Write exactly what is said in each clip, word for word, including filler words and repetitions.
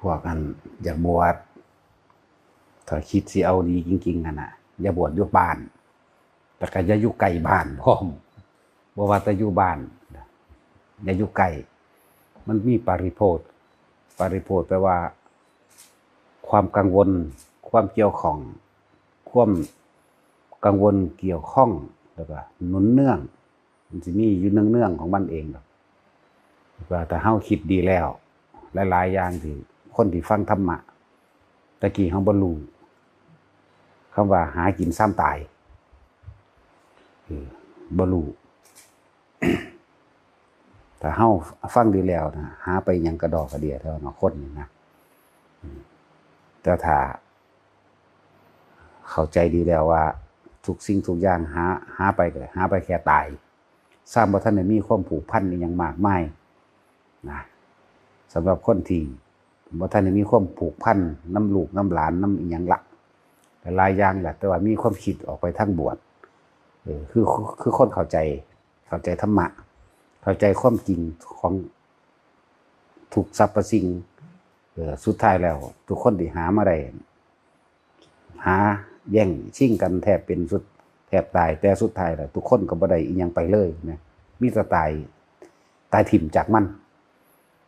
พวกอันอยากบวช ถ้าคิดสิเอาดีจริงๆหั่นน่ะ อย่าบวชอยู่บ้าน แต่ก็อย่าอยู่ใกล้บ้านพร้อม บ่ว่าแต่อยู่บ้าน อย่าอยู่ใกล้ มันมีปาริโภท ปาริโภทแปลว่า ความกังวล ความเกี่ยวข้อง ความกังวลเกี่ยวข้อง แล้วก็หนุนเนื่อง มันสิมีอยู่เนืองๆของมันเองดอก ว่าถ้าเฮาคิดดีแล้ว หลายๆอย่างที่คนที่ฟังธรรมะ ตะกี้เฮาบ่รู้ คำว่าหากินซ้ำตาย เออ บ่รู้ ถ้าเฮาฟังดีแล้วนะ หาไปหยังกระดอกกระเดียเท่านั้นคนนี่นะ อืม แต่ถ้าเข้าใจดีแล้วว่าทุกสิ่งทุกอย่างหา หาไปก็หาไปแค่ตาย ซ้ำบ่ทันได้มีความผูกพันอิหยังมากมายนะ สำหรับคนที่บ่ทันได้มีความผูกพันนำลูกนำหลานนำอิหยังละ หลายๆอย่างแหละ แต่ว่ามีความคิดออกไปทางบวช เออ คือ คือคนเข้าใจ เข้าใจธรรมะ เข้าใจความจริงของทุกสรรพสิ่ง เออ สุดท้ายแล้ว ทุกคนที่หามาได้ หาแย่งชิงกันแทบเป็นสุดแทบตาย แต่สุดท้ายแล้ว ทุกคนก็บ่ได้อิหยังไปเลยนะ มีแต่ตาย ตายถิ่มจากมัน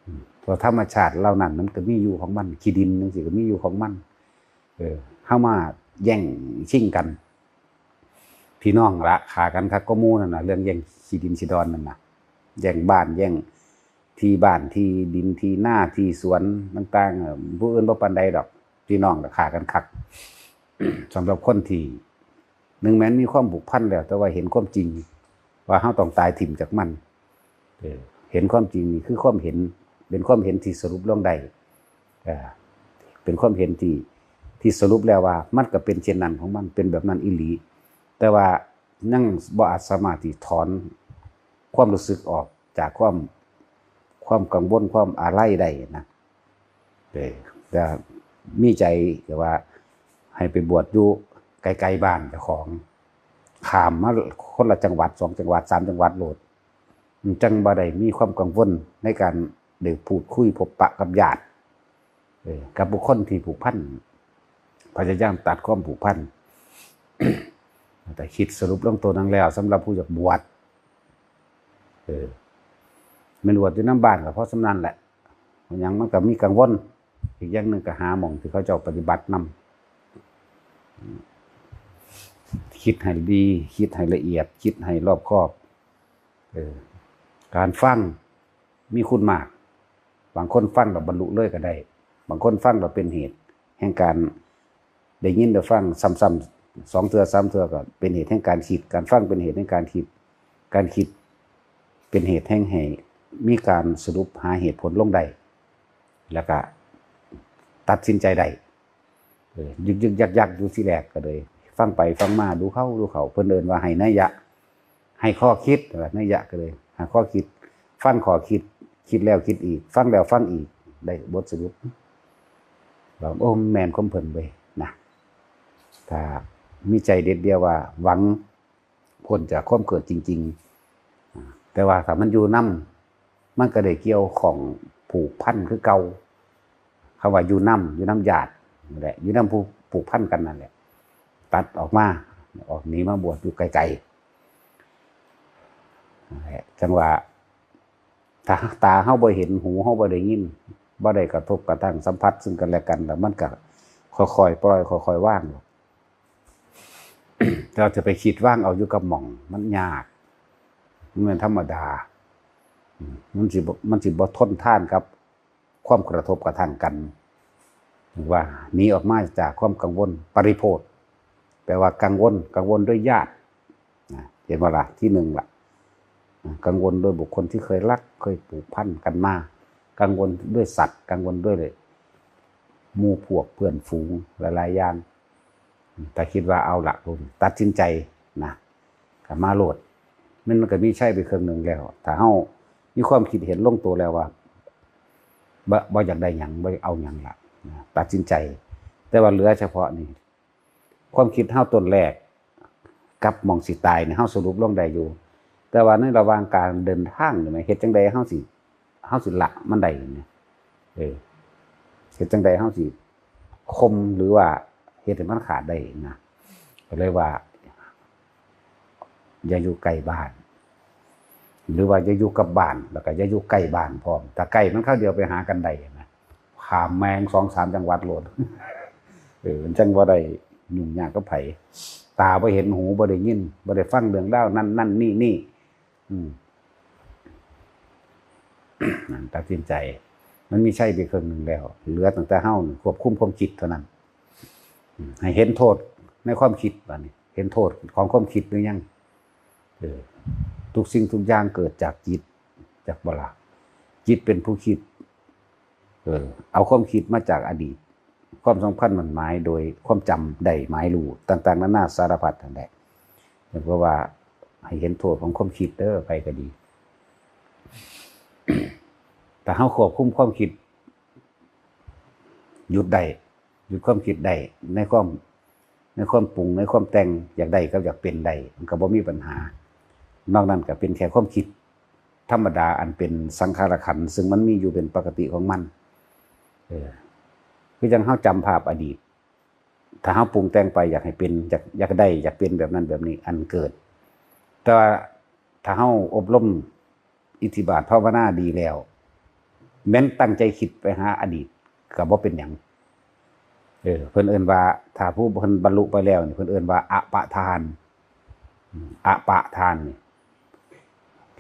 อืม เพราะธรรมชาติเหล่านั้นมันก็มีอยู่ของมัน ขี้ดินจังซี้ก็มีอยู่ของมัน เออ เฮามาแย่งชิงกัน พี่น้องละฆ่ากันคักกว่าหมู่นั่นน่ะ เรื่องแย่งขี้ดินขี้ดอนนั่นน่ะ แย่งบ้าน แย่งที่บ้าน ที่ดิน ที่นา ที่สวนต่างๆ เอ่อ ผู้อื่นบ่ปานใดดอก พี่น้องละฆ่ากันคัก สำหรับคนที่ หนึ่งแม้นมีความผูกพันแล้ว แต่ว่าเห็นความจริง ว่าเฮาต้องตายถิ่มจากมัน เออ เห็นความจริงนี่คือความเห็น เป็นความเห็นที่สรุปลงได้ เออ เป็นความเห็นที่ ที่สรุปแล้วว่ามันก็เป็นเช่นนั้นของมัน เป็นแบบนั้นอีหลี แต่ว่ายังบ่อาจสามารถที่ถอนความรู้สึกออกจากความ ความกังวล ความอาลัยได้นะ เออ แต่มีใจแต่ว่าให้ไปบวชอยู่ไกลๆบ้านเจ้าของ ข้ามมาคนละจังหวัด สองจังหวัด สามจังหวัดโลด มันจังบ่ได้มีความกังวลในการได้พูดคุยพบปะกับญาติ เออ กับบุคคลที่ผูกพัน พยายามตัดความผูกพัน แต่คิดสรุปลงตัวนั้นแล้ว สำหรับผู้อยากบวช เออ แม่นบวชอยู่นำบ้านก็พอส่ำนั้นแหละ หยังมันก็มีกังวล อีกอย่างหนึ่งก็หาหม่องที่เขาเจ้าปฏิบัตินำ คิดให้ดี คิดให้ละเอียด คิดให้รอบคอบ เออ การฟังมีคุณมาก บางคนฟังแล้วบรรลุเลยก็ได้ บางคนฟังแล้วเป็นเหตุแห่งการได้ยินได้ฟังซ้ำๆ สองเทื่อสามเทื่อก็เป็นเหตุแห่งการคิด การฟังเป็นเหตุแห่งการคิด การคิดเป็นเหตุแห่งให้มีการสรุปหาเหตุผลลงได้ แล้วก็ตัดสินใจได้ เออ ยึกๆยักๆอยู่ทีแรกก็เลย ฟังไปฟังมา ดูเข้าดูเข้า เพิ่นเอิ้นว่าให้นัยยะ ให้ข้อคิดว่านัยยะก็เลย หาข้อคิด ฟังข้อคิด คิดแล้วคิดอีก ฟังแล้วฟังอีก ได้บทสรุป ว่า โอ้ แม่นของเพิ่นเว้ยนะ ถ้ามีใจเด็ดเดียวว่าหวังพ้นจากความเกิดจริงๆ อ่า แต่ว่าถ้ามันอยู่นำ มันก็ได้เกี่ยวข้องผูกพันคือเก่า คำว่าอยู่นำ อยู่นำญาตินั่นแหละ อยู่นำผู้ผูกพันกันนั่นแหละ ตัดออกมา ออกหนีมาบวชอยู่ไกลๆ นั่นแหละ จังว่า ถ้าตาเฮาบ่เห็น หูเฮาบ่ได้ยิน บ่ได้กระทบกระทั่งสัมผัสซึ่งกันและกัน แล้วมันก็ค่อยๆปล่อย ค่อยๆวาง เราจะไปคิดวางเอาอยู่กับหม่อง มันยาก มันเป็นธรรมดา อืม มันสิบ่ มันสิบ่ทนทานกับความกระทบกระทั่งกัน ว่าหนีออกมาจากความกังวล ปริโภท แปลว่ากังวล กังวลด้วยญาติ นะ เห็นบ่ล่ะ ที่หนึ่งล่ะ นะ กังวลด้วยบุคคลที่เคยรัก เคยผูกพันกันมา กังวลด้วยสัตว์ กังวลด้วยหมู่พวกเพื่อนฝูงหลายๆอย่าง แต่คิดว่าเอาละ ผมตัดสินใจนะ ก็มาโลด มัน มันก็มีชัยไปเครื่องหนึ่งแล้ว ถ้าเฮามีความคิดเห็นลงตัวแล้วว่า บ่ บ่อยากได้หยัง บ่อยากเอาหยังละนะ ตัดสินใจ แต่ว่าเหลือเฉพาะนี่ ความคิดเฮาต้นแรก กับหม่องสิตายนี่ เฮาสรุปลงได้อยู่ แต่ว่าในระหว่างการเดินทางนี่แหม เฮ็ดจั่งใดเฮาสิ เฮาสิละมันได้นี่ เออ เฮ็ดจั่งใดเฮาสิข่มหรือว่าเฮ็ดให้มันขาดได้นะ ก็เลยว่า อย่าอยู่ใกล้บ้าน หรือว่าอย่าอยู่กับบ้าน แล้วก็อย่าอยู่ใกล้บ้านพร้อม ถ้าใกล้มันคราวเดียวไปหากันได้นะ ข้ามแม่งสองสามจังหวัดโลด เออ มันจั่งบ่ได้ยุ่งยากกับไผ ตาบ่เห็น หูบ่ได้ยิน บ่ได้ฟังเรื่องราวนั่นนั่นนี่นี่ อืม นั่นตัดสินใจ มันมีชัยไปครึ่งหนึ่งแล้ว เหลือตั้งแต่เฮานี่ควบคุมความคิดเท่านั้น อืม ให้เห็นโทษในความคิดบัดนี้ เห็นโทษของความคิดหรือยัง เออ ทุกสิ่งทุกอย่างเกิดจากจิต จักบ่ล่ะ จิตเป็นผู้คิด เออ เอาความคิดมาจากอดีต ความสำคัญหมายโดยความจำได้หมายรู้ ต่างๆ นานาสารพัดนั่นแหละ เพราะว่าให้เห็นโทษของความคิดเด้อ ไผก็ดี ถ้าเฮาควบคุมความคิด หยุดได้ หยุดความคิดได้ ในความ ในความปรุง ในความแต่ง อยากได้กับอยากเป็นได้ มันก็บ่มีปัญหา นอกนั้นก็เป็นแค่ความคิดธรรมดาอันเป็นสังขารขันธ์ ซึ่งมันมีอยู่เป็นปกติของมัน เออ คือจั่งเฮาจำภาพอดีต ถ้าเฮาปรุงแต่งไปอยากให้เป็น อยาก อยากได้ อยากเป็นแบบนั้นแบบนี้ อันเกิด แต่ว่าถ้าเฮาอบรมอิทธิบาทภาวนาดีแล้ว แม้นตั้งใจคิดไปหาอดีตก็บ่เป็นหยัง เออ เพิ่นเอิ้นว่า ถ้าผู้เพิ่นบรรลุไปแล้วนี่ เพิ่นเอิ้นว่าอปะทาน อืม อปะทานนี่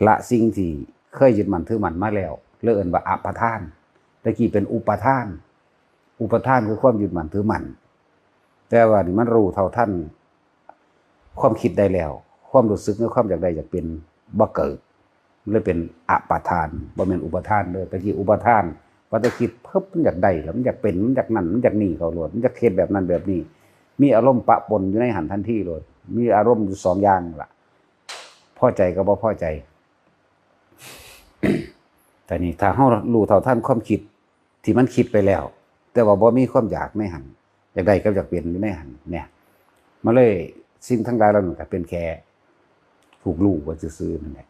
ละสิ่งที่เคยยึดมั่นถือมั่นมาแล้ว เลยเอิ้นว่าอปะทาน แต่กี้เป็นอุปะทาน อุปะทานคือความยึดมั่นถือมั่น แต่ว่านี่มันรู้เท่าทันความคิดได้แล้ว ความรู้สึกในความอยากได้อยากเป็นบ่เกิด เลยเป็นอปะทาน บ่แม่นอุปะทานเด้อ แต่กี้อุปะทาน พอแต่คิดปุ๊บมันอยากได้แล้ว มันอยากเป็น มันอยากนั่น มันอยากนี่เข้าโลด มันอยากเฮ็ดแบบนั้นแบบนี้ มีอารมณ์ปะปนอยู่ในหั้นทันทีโลด มีอารมณ์อยู่สองอย่างล่ะ พอใจกับบ่พอใจ แต่นี่ถ้าเฮารู้เท่าทันความคิดที่มันคิดไปแล้ว แต่ว่าบ่มีความอยากในหั้น อยากได้กับอยากเป็นอยู่ในหั้นเนี่ย มันเลยสิ่งทั้งหลายเหล่านั้นก็เป็นแค่ถูกรู้ไว้ซื่อๆนั่นแหละ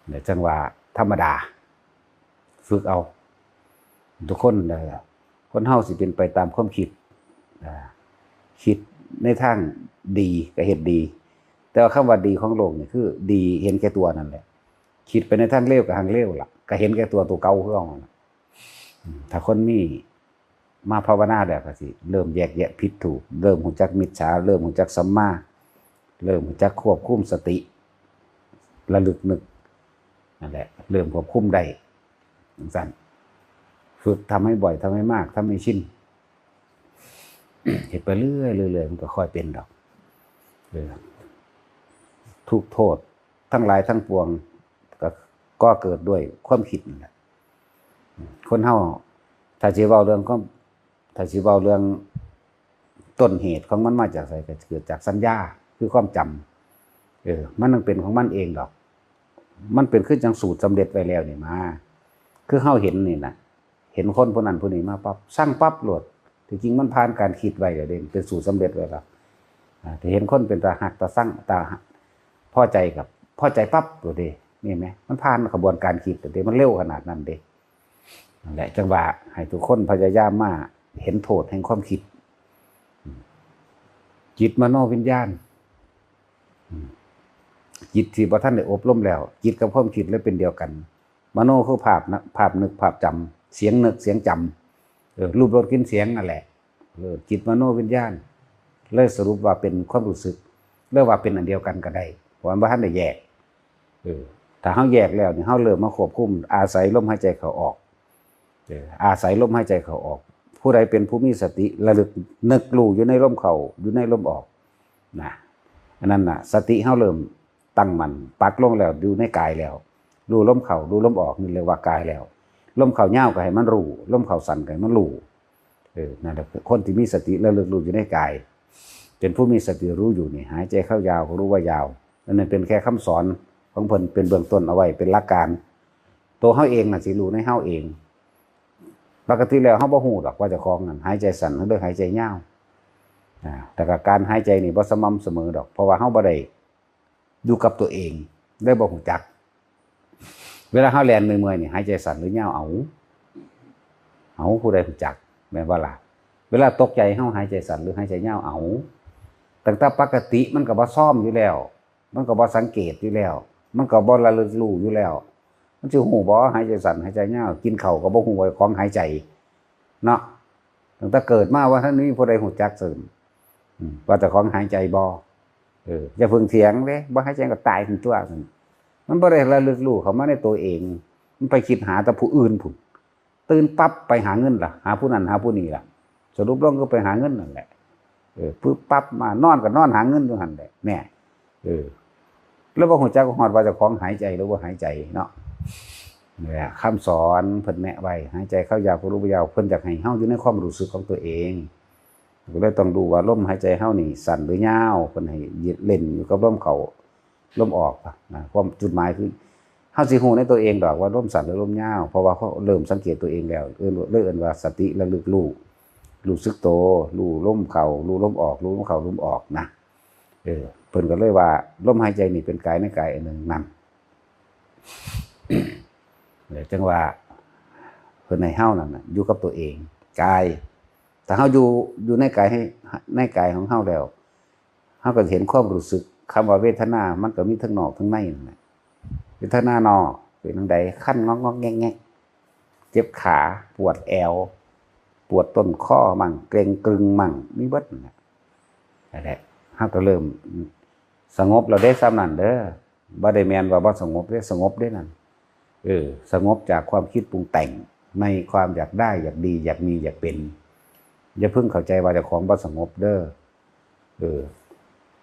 และจั่งว่าธรรมดา ฝึกเอา ทุกคนนั่นแหละ คนเฮาสิเป็นไปตามความคิด อ่า คิดในทางดีก็เฮ็ดดี แต่ว่าคำว่าดีของโลกนี่คือดีเห็นแก่ตัวนั่นแหละ คิดไปในทางเลวก็หังเลวล่ะ ก็เห็นแก่ตัวตัวเก่าคือเก่านั่นล่ะ อืม ถ้าคนมีมาภาวนาแล้วก็สิเริ่มแยกแยะผิดถูก เริ่มรู้จักมิจฉา เริ่มรู้จักสัมมา เริ่มรู้จักควบคุมสติ ระลึกนึก นั่นแหละ เริ่มควบคุมได้ จั่งซั้น ฝึกทำให้บ่อย ทำให้มาก ทำให้ชิน เฮ็ดไปเรื่อยๆ เรื่อยๆ มันก็ค่อยเป็นดอก เออ ทุกข์โทษทั้งหลายทั้งปวง ก็ ก็เกิดด้วยความคิดนั่นแหละ คนเฮา ถ้าสิเว้าเรื่องความ ถ้าสิเว้าเรื่องต้นเหตุของมันมาจากไส ก็เกิดจากสัญญา คือความจำ เออ มันต้องเป็นของมันเองดอก มันเป็นคือจั่งสูตรสำเร็จไว้แล้วนี่มา คือเฮาเห็นนี่นะ เห็นคนผู้นั้นผู้นี้มาปั๊บ ซังปั๊บโลด ที่จริงมันผ่านการคิดไว้แล้วเด้ เป็นสูตรสำเร็จไว้แล้ว อ่า ถ้าเห็นคนเป็นตาฮักตาซัง ตาฮัก พอใจกับ พอใจปั๊บโลดเด้ นี่แหม มันผ่านขบวนการคิดแล้วเด้ มันเร็วขนาดนั้นเด้ นั่นแหละ จั่งว่าให้ทุกคนพยายามมาเห็นโทษแห่งความคิด จิตมโนวิญญาณ จิตที่บ่ทันได้อบรมแล้ว จิตกับความคิดเลยเป็นเดียวกัน มโนคือภาพนะ ภาพนึกภาพจำ เสียงนึกเสียงจำ เออ รูปรสกลิ่นเสียงนั่นแหละ เออ จิตมโนวิญญาณ เลยสรุปว่าเป็นความรู้สึก เลยว่าเป็นอันเดียวกันก็ได้ เพราะมันบ่ทันได้แยก เออ ถ้าเฮาแยกแล้วนี่ เฮาเริ่มมาควบคุม อาศัยลมหายใจเข้าออก เออ อาศัยลมหายใจเข้าออก ผู้ใดเป็นผู้มีสติระลึกนึกรู้อยู่ในลมเข้า อยู่ในลมออก นะ อันนั้นน่ะ สติเฮาเริ่มตั้งมั่น ปักลงแล้ว อยู่ในกายแล้ว รู้ลมเข้า รู้ลมออก นี่เรียกว่ากายแล้ว ลมเข้ายาวก็ให้มันรู้ ลมเข้าสั้นก็ให้มันรู้ เออ นั่นแหละ คนที่มีสติระลึกรู้อยู่ในกาย เป็นผู้มีสติรู้อยู่นี่ หายใจเข้ายาวก็รู้ว่ายาว อันนั้นเป็นแค่คำสอนของเพิ่น เป็นเบื้องต้นเอาไว้ เป็นหลักการ ตัวเฮาเองน่ะสิรู้ในเฮาเอง ปกติแล้วเฮาบ่ฮู้ดอกว่าเจ้าของนั่นหายใจสั้นหรือหายใจยาว อ่า แต่ก็การหายใจนี่บ่สม่ำเสมอดอก เพราะว่าเฮาบ่ได้อยู่กับตัวเอง เลยบ่ฮู้จัก เวลาเฮาแล่นเมื่อยๆนี่ หายใจสั้นหรือยาว เอา เอา ผู้ใดฮู้จัก แม่นบ่ล่ะ เวลาตกใจเฮาหายใจสั้นหรือหายใจยาว เอา ตั้งแต่ปกติมันก็บ่ซ่อมอยู่แล้ว มันก็บ่สังเกตอยู่แล้ว มันก็บ่ระลึกรู้อยู่แล้ว มันสิฮู้บ่หายใจสั้นหายใจยาว กินข้าวก็บ่ฮู้ว่าของหายใจ เนาะ ตั้งแต่เกิดมาว่าท่านมีผู้ใดฮู้จักเสิม อืม ว่าเจ้าของหายใจบ่ เออ อย่าเพิ่งเถียงเด้ บ่หายใจก็ตายทันตัวซั่น มันบ่ได้ระลึกรู้เข้ามาในตัวเอง มันไปคิดหาแต่ผู้อื่นพุ้น ตื่นปั๊บไปหาเงินล่ะ หาผู้นั้นหาผู้นี้ล่ะ สรุปลงก็ไปหาเงินนั่นแหละ เออ ปึ๊บปั๊บมา นอนก็นอนหาเงินอยู่หั่นแหละ แน่ เออ แล้วบ่ฮู้จักฮอดว่าเจ้าของหายใจหรือบ่หายใจเนาะ นี่แหละ คำสอนเพิ่นแนะไว้ หายใจเข้ายาว ก็รู้ว่ายาว เพิ่นอยากให้เฮาอยู่ในความรู้สึกของตัวเอง ก็เลยต้องดูว่าลมหายใจเฮานี่สั้นหรือยาว เพิ่นให้เล่นอยู่กับลมเข้า ลมออกนะ ความจุดหมายคือ เฮาสิฮู้ในตัวเองดอกว่าลมสั้นหรือลมยาว เพราะว่าเฮาเริ่มสังเกตตัวเองแล้ว เอิ้น เลยเอิ้นว่าสติระลึกรู้ รู้สึกโต รู้ลมเข้า รู้ลมออก รู้ลมเข้า ลมออกนะ เออ เพิ่นก็เลยว่าลมหายใจนี่เป็นกายในกายอันหนึ่งนั่น เออ จังว่าเพิ่นให้เฮานั่นน่ะ อยู่กับตัวเอง กาย ถ้าเฮาอยู่ อยู่ในกายให้ ในกายของเฮาแล้ว เฮาก็สิเห็นความรู้สึก คำว่าเวทนา มันก็มีทั้งนอกทั้งในนั่นแหละ เวทนานอกเป็นจั่งใด คันงอกๆแงกๆ เจ็บขา ปวดแอว ปวดต้นคอมั่ง เกร็งกรึงมั่ง มีเบิดนั่นแหละ นั่นแหละ เฮาก็เริ่มสงบแล้วเด้ ส่ำนั้นเด้อ บ่ได้แม่นว่าบ่สงบเด้ สงบเด้นั่น เออ สงบจากความคิดปรุงแต่ง ในความอยากได้ อยากดี อยากมี อยากเป็น อย่าเพิ่งเข้าใจว่าเจ้าของบ่สงบเด้อ เออ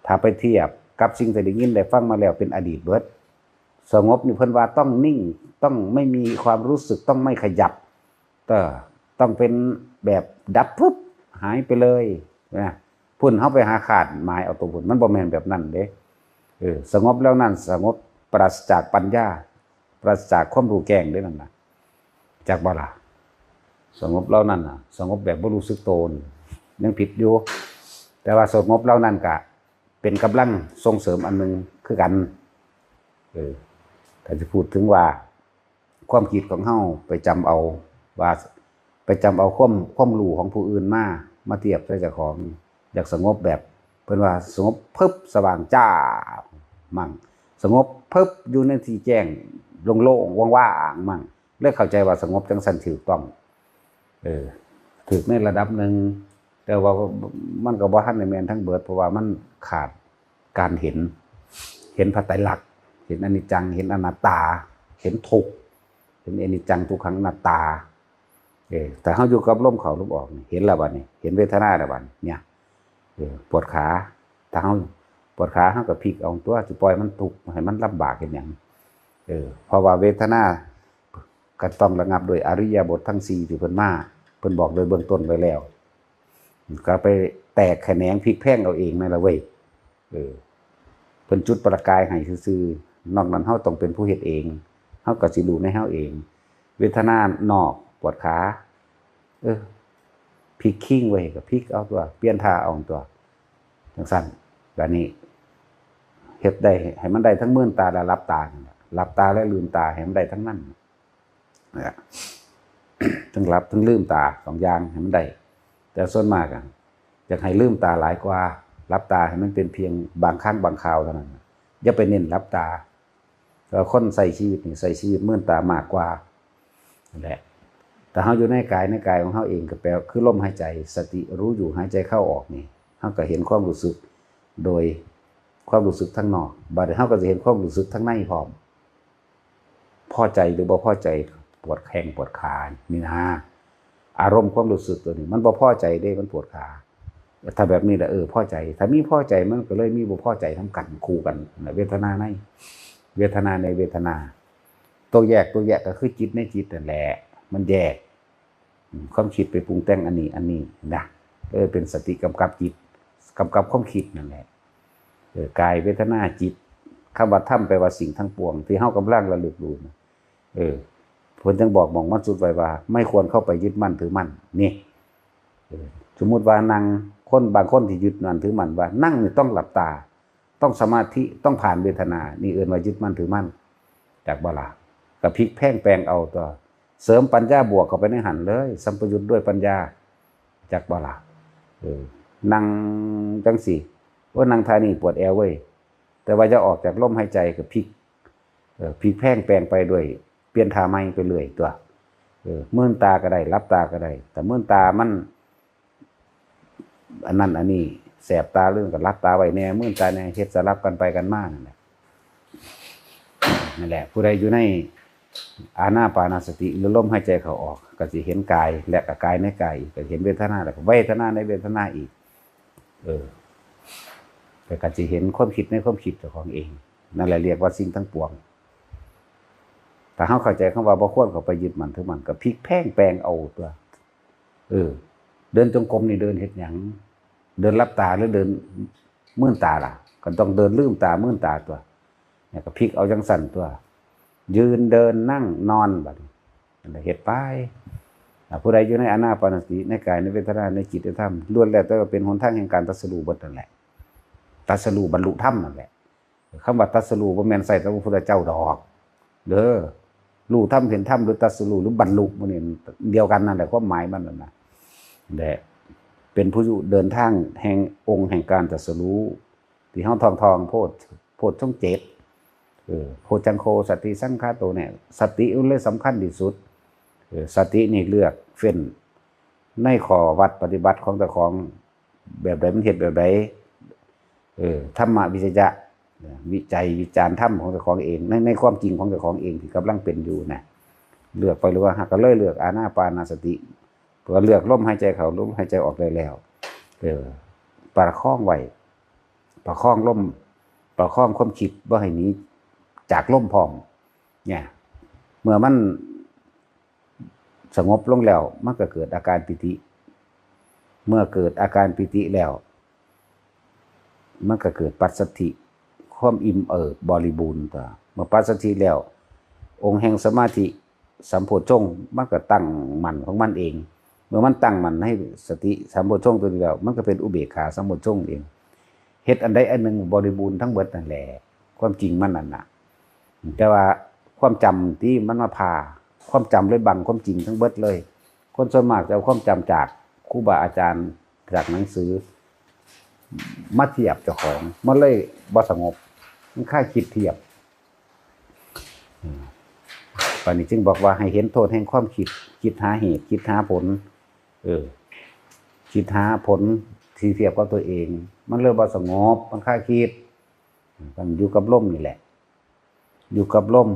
ถ้าไปเทียบกับสิ่งที่ได้ยินได้ฟังมาแล้วเป็นอดีตเบิด สงบนี่เพิ่นว่าต้องนิ่ง ต้องไม่มีความรู้สึก ต้องไม่ขยับ เออ ต้องเป็นแบบดับปุ๊บ หายไปเลยนะ พุ้นเฮาไปหาคาดหมายเอาตัวพุ้น มันบ่แม่นแบบนั้นเด้ เออ สงบแล้วนั่น สงบปราศจากปัญญา ปราศจากความรู้แจ้งเด้นั่นน่ะ จักบ่ล่ะ สงบแล้วนั่นน่ะ สงบแบบบ่รู้สึกโตน ยังผิดอยู่ แต่ว่าสงบแล้วนั่นก็เป็นกำลังส่งเสริมอันหนึ่งคือกัน เออ ถ้าจะพูดถึงว่า ความคิดของเฮาไปจำเอาว่า ไปจำเอาความ ความรู้ของผู้อื่นมา มาเทียบใส่เจ้าของ อยากสงบแบบ เพิ่นว่าสงบปึ๊บสว่างจ้า มั่ง สงบปึ๊บอยู่ในที่แจ้งโล่งๆว่างๆมั่ง เลยเข้าใจว่าสงบจั่งซั้นถูกต้อง เออ ถูกในระดับหนึ่ง แต่ว่ามันก็บ่ทันได้แม่นทั้งเบิด เพราะว่ามันขาดการเห็น เห็นพระไตรลักษณ์ เห็นอนิจจัง เห็นอนัตตา เห็นทุกข์ เห็นอนิจจังทุกขังอนัตตา เออ แต่เฮาอยู่กับลมเข้าลมออกนี่ เห็นแล้วบัดนี้ เห็นเวทนาแล้วบัดนี้ เนี่ย เออ ปวดขา ถ้าเฮาปวดขา เฮาก็พลิกเอาตัว สิปล่อยมันทุกข์ ให้มันลำบากเฮ็ดหยัง เออ เพราะว่าเวทนาก็ต้องระงับโดยอริยบททั้งสี่ที่เพิ่นมา เพิ่นบอกโดยเบื้องต้นไว้แล้ว ก็ไปแตกแขนงพลิกแพลงเอาเองนั่นล่ะเว้ย เออ เพิ่นจุดประกายให้ซื่อๆ นอกนั้นเฮาต้องเป็นผู้เฮ็ดเอง เฮาก็สิรู้ในเฮาเอง เวทนานอกปวดขา เออ พลิกคิงไว้ก็พลิกเอาตัว เปลี่ยนท่าเอาตัว จั่งซั้น บัดนี้ เฮ็ดได้ให้มันได้ทั้งมืนตาและหลับตานั่นแหละ หลับตาและลืมตาให้มันได้ทั้งนั้น นะ ทั้งหลับทั้งลืมตาสองอย่างให้มันได้ แต่ส่วนมากอะ อยากให้ลืมตาหลายกว่า หลับตาให้มันเป็นเพียงบางครั้งบางคราวเท่านั้น อย่าไปเน้นหลับตา แต่คนใช้ชีวิตนี่ใช้ชีวิตมืนตามากกว่า นั่นแหละ แต่เฮาอยู่ในกาย ในกายของเฮาเองก็แปลว่าคือลมหายใจ สติรู้อยู่หายใจเข้าออกนี่ เฮาก็เห็นความรู้สึก โดยความรู้สึกทางนอก บัดนี้เฮาก็จะเห็นความรู้สึกทางในพร้อม พอใจหรือบ่พอใจ ปวดแข้งปวดขา นี่นะ อารมณ์ความรู้สึกตัวนี้ มันบ่พอใจเด้ มันปวดขา ถ้าแบบนี้แหละ เออ พอใจ ถ้ามีพอใจมันก็เลยมีบ่พอใจนำกัน คู่กันนะ เวทนาใน เวทนาในเวทนา ตัวแยก ตัวแยกก็คือจิตในจิตนั่นแหละ มันแยก อืม ความคิดไปปรุงแต่งอันนี้ อันนี้นะ เออ เป็นสติกำกับจิต กำกับความคิดนั่นแหละ เออ กาย เวทนา จิต คำว่าธรรมแปลว่าสิ่งทั้งปวง ที่เฮากำลังระลึกรู้นะ เออ เพิ่นจั่งบอกหม่องมันสุดไว้ว่า ไม่ควรเข้าไปยึดมั่นถือมั่น นี่ เออ สมมุติว่านั่ง คนบางคนที่ยึดมั่นถือมั่นว่านั่งนี่ต้องหลับตา ต้องสมาธิ ต้องผ่านเวทนา นี่เอิ้นว่ายึดมั่นถือมั่น จักบ่ล่ะ ก็พลิกแพลงแปลงเอาตัว เสริมปัญญาบวกเข้าไปในหั้นเลย สัมปยุตด้วยปัญญา จักบ่ล่ะ เออ นั่งจังสิ ว่านั่งท่านี้ปวดแอวเว้ย แต่ว่าจะออกจากลมหายใจก็พลิก เออ พลิกแพลงแปลงไปด้วย เปลี่ยนท่าใหม่ไปเรื่อยตัว เออ มื่นตาก็ได้ หลับตาก็ได้ แต่มื่นตามัน อันนั้นอันนี้ แสบตาเรื่องก็หลับตาไว้แน่ มื่นตาแน่ เฮ็ดสลับกันไปกันมานั่นแหละ นั่นแหละ ผู้ใดอยู่ในอานาปานสติ หรือลมหายใจเข้าออก ก็สิเห็นกาย และก็กายในกายอีก ก็เห็นเวทนา แล้วก็เวทนาในเวทนาอีก เออ แล้วก็สิเห็นความคิดในความคิดเจ้าของเอง นั่นแหละเรียกว่าสิ่งทั้งปวง ถ้าเฮาเข้าใจคำว่าบ่ควรเข้าไปยึดมั่นถือมั่น ก็พลิกแพลงแปลงเอาตัว เออ เดินจงกรมนี่เดินเฮ็ดหยัง เดินหลับตาหรือเดินมื่นตาล่ะ ก็ต้องเดินลืมตามื่นตาตัว เนี่ยก็พลิกเอาจังสั่นตัว ยืนเดินนั่งนอนบัดนี้ นั่นแหละเฮ็ดไป อ่า ผู้ใดอยู่ในอานาปานสติ ในกายในเวทนา ในจิตในธรรม ล้วนแล้วแต่ว่าเป็นหนทางแห่งการตรัสรู้เบิดนั่นแหละ ตรัสรู้บรรลุธรรมนั่นแหละ คำว่าตรัสรู้บ่แม่นใส่แต่พระพุทธเจ้าดอก เด้อ รู้ธรรมเห็นธรรม หรือตรัสรู้ หรือบรรลุ หมู่นี้เดียวกันนั่นแหละ ความหมายมันนั่นนะ และเป็นผู้เดินทางแห่งองค์แห่งการตรัสรู้ ที่เฮาท่องๆ โพช- โพชฌงค์เจ็ด เออ โพชฌังโคสติสังคาโตเนี่ย สติมันเลยสำคัญที่สุด เออ สตินี่เลือกเฟ้นในข้อวัดปฏิบัติของเจ้าของ แบบใดมันเฮ็ดแบบใด เออ ธรรมวิจยะ วิจัยวิจารณ์ธรรมของเจ้าของเอง ใน- ในความจริงของเจ้าของเองที่กำลังเป็นอยู่นะ เลือกไปหรือว่าหากก็เลยเลือกอานาปานสติ เพื่อเลือกลมหายใจเข้า ลมหายใจออกได้แล้ว เออ ประคองไว้ ประคองลม ประคองความคิดบ่ให้หนีจากลมพร้อม เนี่ย เมื่อมันสงบลงแล้ว มันก็เกิดอาการปีติ เมื่อเกิดอาการปีติแล้ว มันก็เกิดปัสสัทธิ ความอิ่มเอิบบริบูรณ์ตัว เมื่อปัสสัทธิแล้ว องค์แห่งสมาธิสัมโพชฌงค์มันก็ตั้งมั่นของมันเอง เมื่อมันตั้งมั่นในสติสัมโพชฌงค์ตัวนี้แล้ว มันก็เป็นอุเบกขาสัมโพชฌงค์เอง เฮ็ดอันใดอันหนึ่งบริบูรณ์ทั้งเบิดนั่นแหละ ความจริงมันนั่นน่ะ แต่ว่าความจำที่มันมาพา ความจำเลยบังความจริงทั้งเบิดเลย คนส่วนมากจะเอาความจำจากครูบาอาจารย์ จากหนังสือ มาเทียบเจ้าของ มันเลยบ่สงบ มันคล้ายคิดเทียบ อืม ปานนี้จึงบอกว่าให้เห็นโทษแห่งความคิด คิดหาเหตุ คิดหาผล เออ คิดหาผลที่เทียบกับตัวเอง มันเลยบ่สงบ มันคล้ายคิด มันอยู่กับลมนี่แหละ อยู่กับลม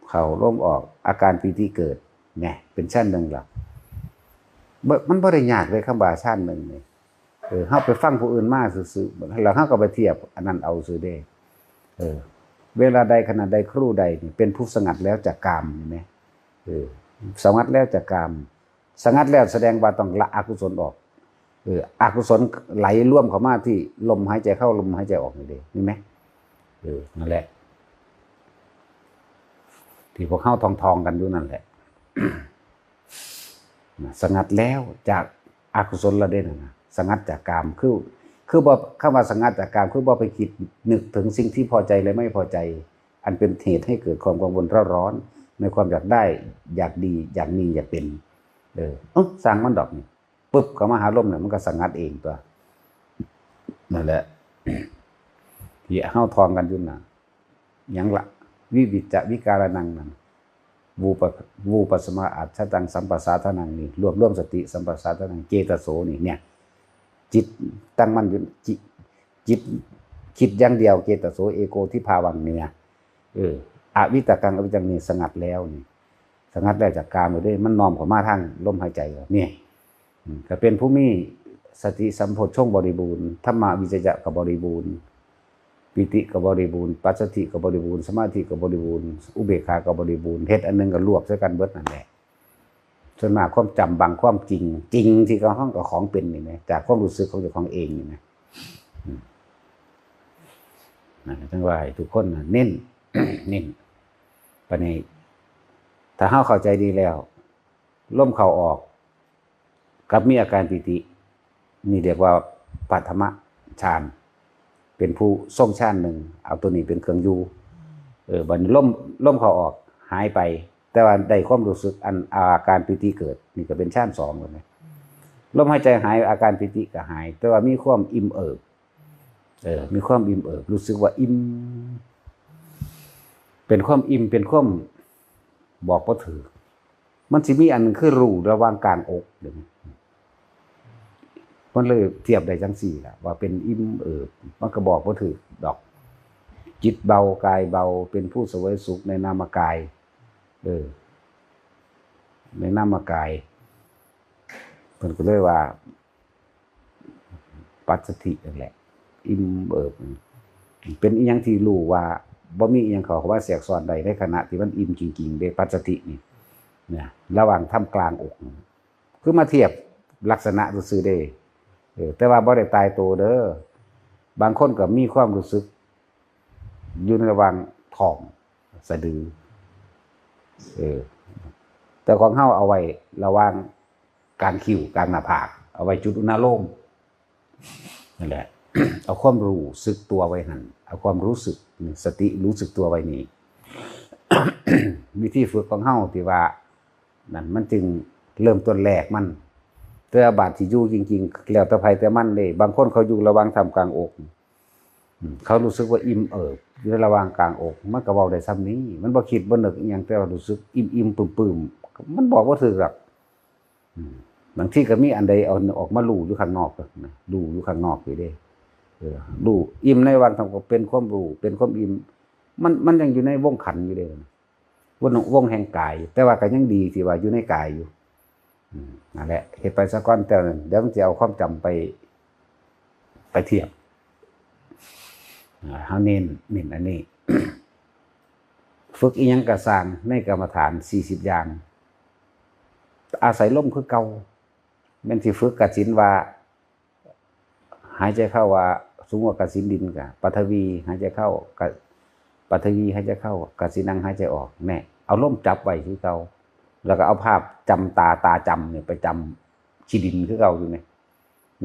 เข้าลมออก อาการปีติเกิด เนี่ย เป็นชั้นหนึ่งละ บ่- มันบ่ได้ยากเลยคำว่าชั้นหนึ่งนี่ เออ เฮาไปฟังผู้อื่นมาซื่อๆ แล้วเฮาก็ไปเทียบอันนั้นเอาซื่อเด้ เออ เวลาใดขณะใดครู่ใดนี่เป็นผู้สงัดแล้วจากกาม เห็นไหม เออ สงัดแล้วจากกาม สงัดแล้วแสดงว่าต้องละอกุศลออก เออ อกุศลไหลรวมเข้ามาที่ลมหายใจเข้า ลมหายใจออกนี่เด้ นี่ไหม เออ นั่นแหละ ที่พวกเฮาท่องๆ กันอยู่นั่นแหละ นะ สงัดแล้วจากอกุศลละเด้นะ สงัดจากกาม คือ คือบ่- คำว่าสงัดจากกาม คือบ่ไปคิดนึกถึงสิ่งที่พอใจและไม่พอใจ อันเป็นเหตุให้เกิดความกังวลเร่าร้อน ในความอยากได้ อยากดี อยากมี อยากเป็น เออ เอ้อ สร้างมันดอกนี่ ปึ๊บ เข้ามาหาลมเนี่ย มันก็สงัดเองตัว นั่นแหละ ที่เฮาท่องกันอยู่น่ะ หยังละ วิวิจจะวิการนังนั่น วูป- วูปัสสมาอัจฉตังสัมปสาทนัง นี่ รวบรวมสติสัมปสาทนัง เจตโส นี่ เนี่ย จิตตั้งมั่นอยู่ จิ- จิตคิดอย่างเดียว เจตโสเอโกทิพาวัง เนี่ย เออ อวิตกังอวิจัง นี่ สงัดแล้วนี่ สงัดแล้วจากกามเลยเด้ มันน้อมเข้ามาทางลมหายใจแล้ว นี่ อืม ก็เป็นผู้มีสติสัมโพชฌงค์บริบูรณ์ ธรรมวิจยะก็บริบูรณ์ ปีติก็บริบูรณ์ ปัสสัทธิก็บริบูรณ์ สมาธิก็บริบูรณ์ อุเบกขาก็บริบูรณ์ เฮ็ดอันหนึ่งก็รวบใส่กันเบิดนั่นแหละ ส่วนมากความจำบังความจริง จริงที่เขาห้องกับของเป็นนี่นะ จากความรู้สึกของเจ้าของเองนี่นะ อืม นั่นจังว่าให้ทุกคนน่ะเน้น เน้น ปานนี้ ถ้าเฮาเข้าใจดีแล้ว ลมเข้าออก กับมีอาการปีติ นี่เรียกว่าปฐมฌาน เป็นผู้ทรงฌานหนึ่ง เอาตัวนี้เป็นเครื่องอยู่ เออ บัดนี้ลม- ลมเข้าออกหายไป แต่ว่าได้ความรู้สึกอันอาการปีติเกิด นี่ก็เป็นฌานสองแล้วนะ ลมหายใจหาย อาการปีติก็หาย แต่ว่ามีความอิ่มเอิบ เออ มีความอิ่มเอิบ รู้สึกว่าอิ่ม เป็นความอิ่ม เป็นความบอกบ่ถูก มันสิมีอันหนึ่งคือรู้ระหว่างกลางอกเดี๋ยวนี้ มันเลยเทียบได้จังซี่ล่ะ ว่าเป็นอิ่มเอิบ มันก็บอกบ่ถูกดอก จิตเบากายเบา เป็นผู้เสวยสุขในนามกาย เออ ในนามกาย เพิ่นก็เลยว่า ปัสสัทธินั่นแหละ อิ่มเอิบ เป็นอีหยังที่รู้ว่าบ่มีอีหยังเข้ามาแทรกซ้อนได้ ในขณะที่มันอิ่มจริงๆเด้ ปัสสัทธินี่ เนี่ย ระหว่างท่ามกลางอก คือมาเทียบลักษณะซื่อๆเด้ เออ แต่ว่าบ่ได้ตายตัวเด้อ บางคนก็มีความรู้สึก อยู่ในระหว่างท้องสะดือ เออ แต่ของเฮาเอาไว้ระหว่างกลางคิ้วกลางหน้าผาก เอาไว้จุดอุณาโลม นั่นแหละ เอาความรู้สึกตัวไว้หั่น เอาความรู้สึก สติรู้สึกตัวไว้นี่ วิธีฝึกของเฮาที่ว่า นั่นมันจึงเริ่มต้นแรกมัน แต่ว่าบาดที่อยู่จริงๆ แล้วแต่ไผแต่มันเด้ บางคนเขาอยู่ระหว่างท่ามกลางอก อืม เขารู้สึกว่าอิ่มเอิบอยู่ในระหว่างกลางอก มันก็เว้าได้ส่ำนี้ มันบ่คิดบ่นึกอิหยัง แต่ว่ารู้สึกอิ่มๆ ปึ้มๆ มันบอกบ่ถูกหรอก อืม บางทีก็มีอันใดเอาออกมารู้อยู่ข้างนอกนะ รู้อยู่ข้างนอกอยู่เด้ เออ รู้อิ่มในระหว่างท่ามกลาง เป็นความรู้ เป็นความอิ่ม มัน มันยังอยู่ในวงขันอยู่เด้ วง วงแห่งกาย แต่ว่าก็ยังดีที่ว่าอยู่ในกายอยู่ อืม นั่นแหละ เฮ็ดไปซะก่อน แต่นั้นเดี๋ยวมันสิเอาความจำไป ไปเทียบ อ่า เฮาเน้น เน้นอันนี้ ฝึกอีหยังก็ซ่างในกรรมฐานสี่สิบอย่าง อาศัยลมคือเก่า แม่นสิฝึกกสิณว่า หายใจเข้าว่า สมมุติว่ากสิณดินก็ ปฐวี หายใจเข้ากะ ปฐวี หายใจเข้ากสิณัง หายใจออก แน่ เอาลมจับไว้คือเก่า แล้วก็เอาภาพจำตา ตาจำเนี่ยไปจำขี้ดินคือเก่าอยู่เนี่ย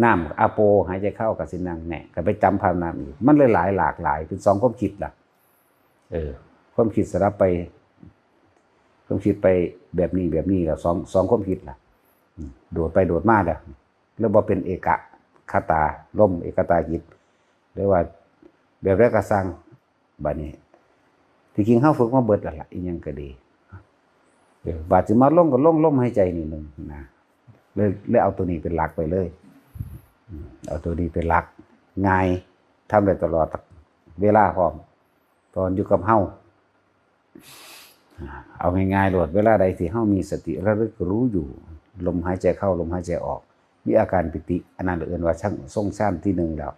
น้ำ อาโป หายใจเข้ากสิณัง แน่ ก็ไปจำภาพน้ำอีก มันเลยหลายหลากหลาย เป็นสองความคิดล่ะ เออ ความคิดสลับไป ความคิดไปแบบนี้แบบนี้แล้ว สอง สองความคิดล่ะ อืม โดดไปโดดมาแล้ว แล้วบ่เป็นเอกคตาลม เอกคตาจิต หรือว่าแบบใดก็ซ่าง บัดนี้ ที่จริงเฮาฝึกมาเบิดแล้วล่ะ อีหยังก็ดี เออ บาดสิมาลงก็ลงลมหายใจนี่หนึ่งนะ เลย เลยเอาตัวนี้เป็นหลักไปเลย อืม เอาตัวนี้เป็นหลัก ง่าย ทำได้ตลอดเวลาพร้อม ตอนอยู่กับเฮา อ่า เอาง่ายๆโลด เวลาใดที่เฮามีสติระลึกรู้อยู่ ลมหายใจเข้า ลมหายใจออก มีอาการปีติ อันนั้นเอิ้นว่าช่าง ทรงฌานที่หนึ่งแล้ว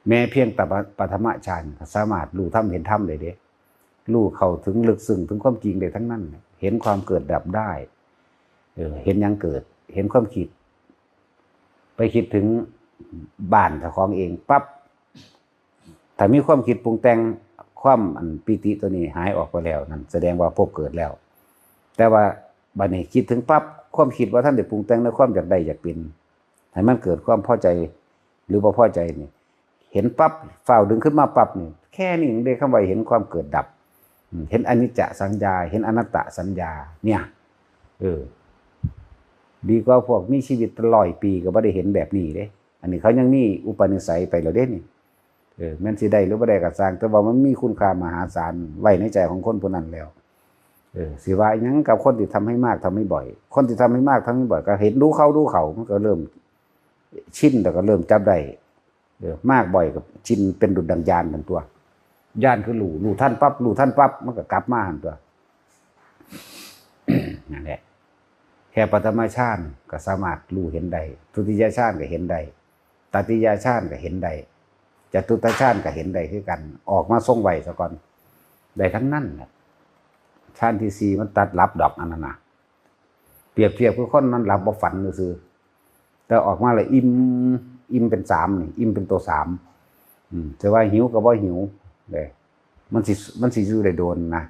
แม้เพียงแต่ปฐมฌานก็สามารถรู้ธรรมเห็นธรรมได้เด้ รู้เข้าถึงลึกซึ้งถึงความจริงได้ทั้งนั้น เห็นความเกิดดับได้ เออ เห็นหยังเกิด เห็นความคิด ไปคิดถึงบ้านเจ้าของเองปั๊บ ถ้ามีความคิดปรุงแต่ง ความอันปีติตัวนี้หายออกไปแล้ว นั่นแสดงว่าพบเกิดแล้ว แต่ว่าบัดนี้คิดถึงปั๊บ ความคิดว่าทันได้ปรุงแต่งในความอยากได้อยากเป็น ให้มันเกิดความพอใจ หรือบ่พอใจนี่ เห็นปั๊บ ฟ้าวดึงขึ้นมาปั๊บนี่ แค่นี้เองเด้ คำว่าเห็นความเกิดดับ อืม เห็นอนิจจสัญญา เห็นอนัตตสัญญา เนี่ย เออ ดีกว่าพวกมีชีวิตร้อยปีก็บ่ได้เห็นแบบนี้เด้ อันนี้เขายังมีอุปนิสัยไปแล้วเด้นี่ เออ แม่นสิได้หรือบ่ได้ก็ซ่าง แต่ว่ามันมีคุณค่ามหาศาลไว้ในใจของคนผู้นั้นแล้ว เออ สิว่าหยังกับคนที่ทำให้มากทำให้บ่อย คนที่ทำให้มากทำให้บ่อย ก็เห็นดูเขาดูเขา มันก็เริ่มชิน แล้วก็เริ่มจับได้ เออ มากบ่อยก็ชิน เป็นดุจดังญาณนั่นตัว ญาณคือรู้ รู้ทันปั๊บ รู้ทันปั๊บ มันก็กลับมาหั่นตัว นั่นแหละ แค่ปฐมฌานก็สามารถรู้เห็นได้ ทุติยฌานก็เห็นได้ ตติยฌานก็เห็นได้ จตุตฌานก็เห็นได้คือกัน ออกมาทรงไว้ซะก่อน ได้ทั้งนั้นน่ะ ฌานที่สี่มันตัดหลับดอกอันนั้นน่ะ เปรียบเทียบคือคนนอนหลับบ่ฝันซื่อๆ แต่ออกมาแล้วอิ่ม อิ่มเป็นสามนี่ อิ่มเป็นตัวสาม อืม แต่ว่าหิวก็บ่หิวเด้ มันสิ มันสิอยู่ได้โดนนะ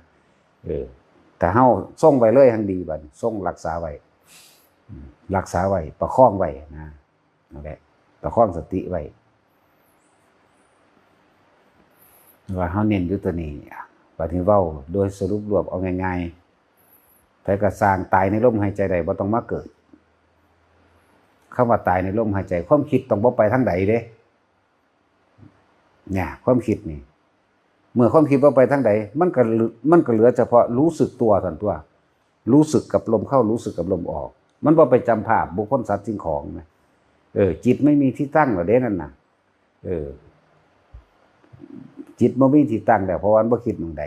เออ ถ้าเฮาทรงไว้เลยหั่นดีบัดนี้ ทรงรักษาไว้ อืม รักษาไว้ ประคองไว้นะ นั่นแหละ ประคองสติไว้ ว่าเฮาเน้นอยู่ตัวนี้ บัดนี้เว้าโดยสรุปรวมเอาง่ายๆ ไผก็ซ่างตายในลมหายใจได้ บ่ต้องมาเกิด คำว่าตายในลมหายใจ ความคิดต้องบ่ไปทางใดเด้ เนี่ย ความคิดนี่ เมื่อความคิดบ่ไปทางใด มันก็เหลือ มันก็เหลือเฉพาะรู้สึกตัวเท่านั้นตัว รู้สึกกับลมเข้า รู้สึกกับลมออก มันบ่ไปจำภาพบุคคลสัตว์สิ่งของนะ เออ จิตไม่มีที่ตั้งแล้วเด้นั่นน่ะ เออ จิตบ่มีที่ตั้งแล้ว เพราะว่ามันบ่คิดหม่องใด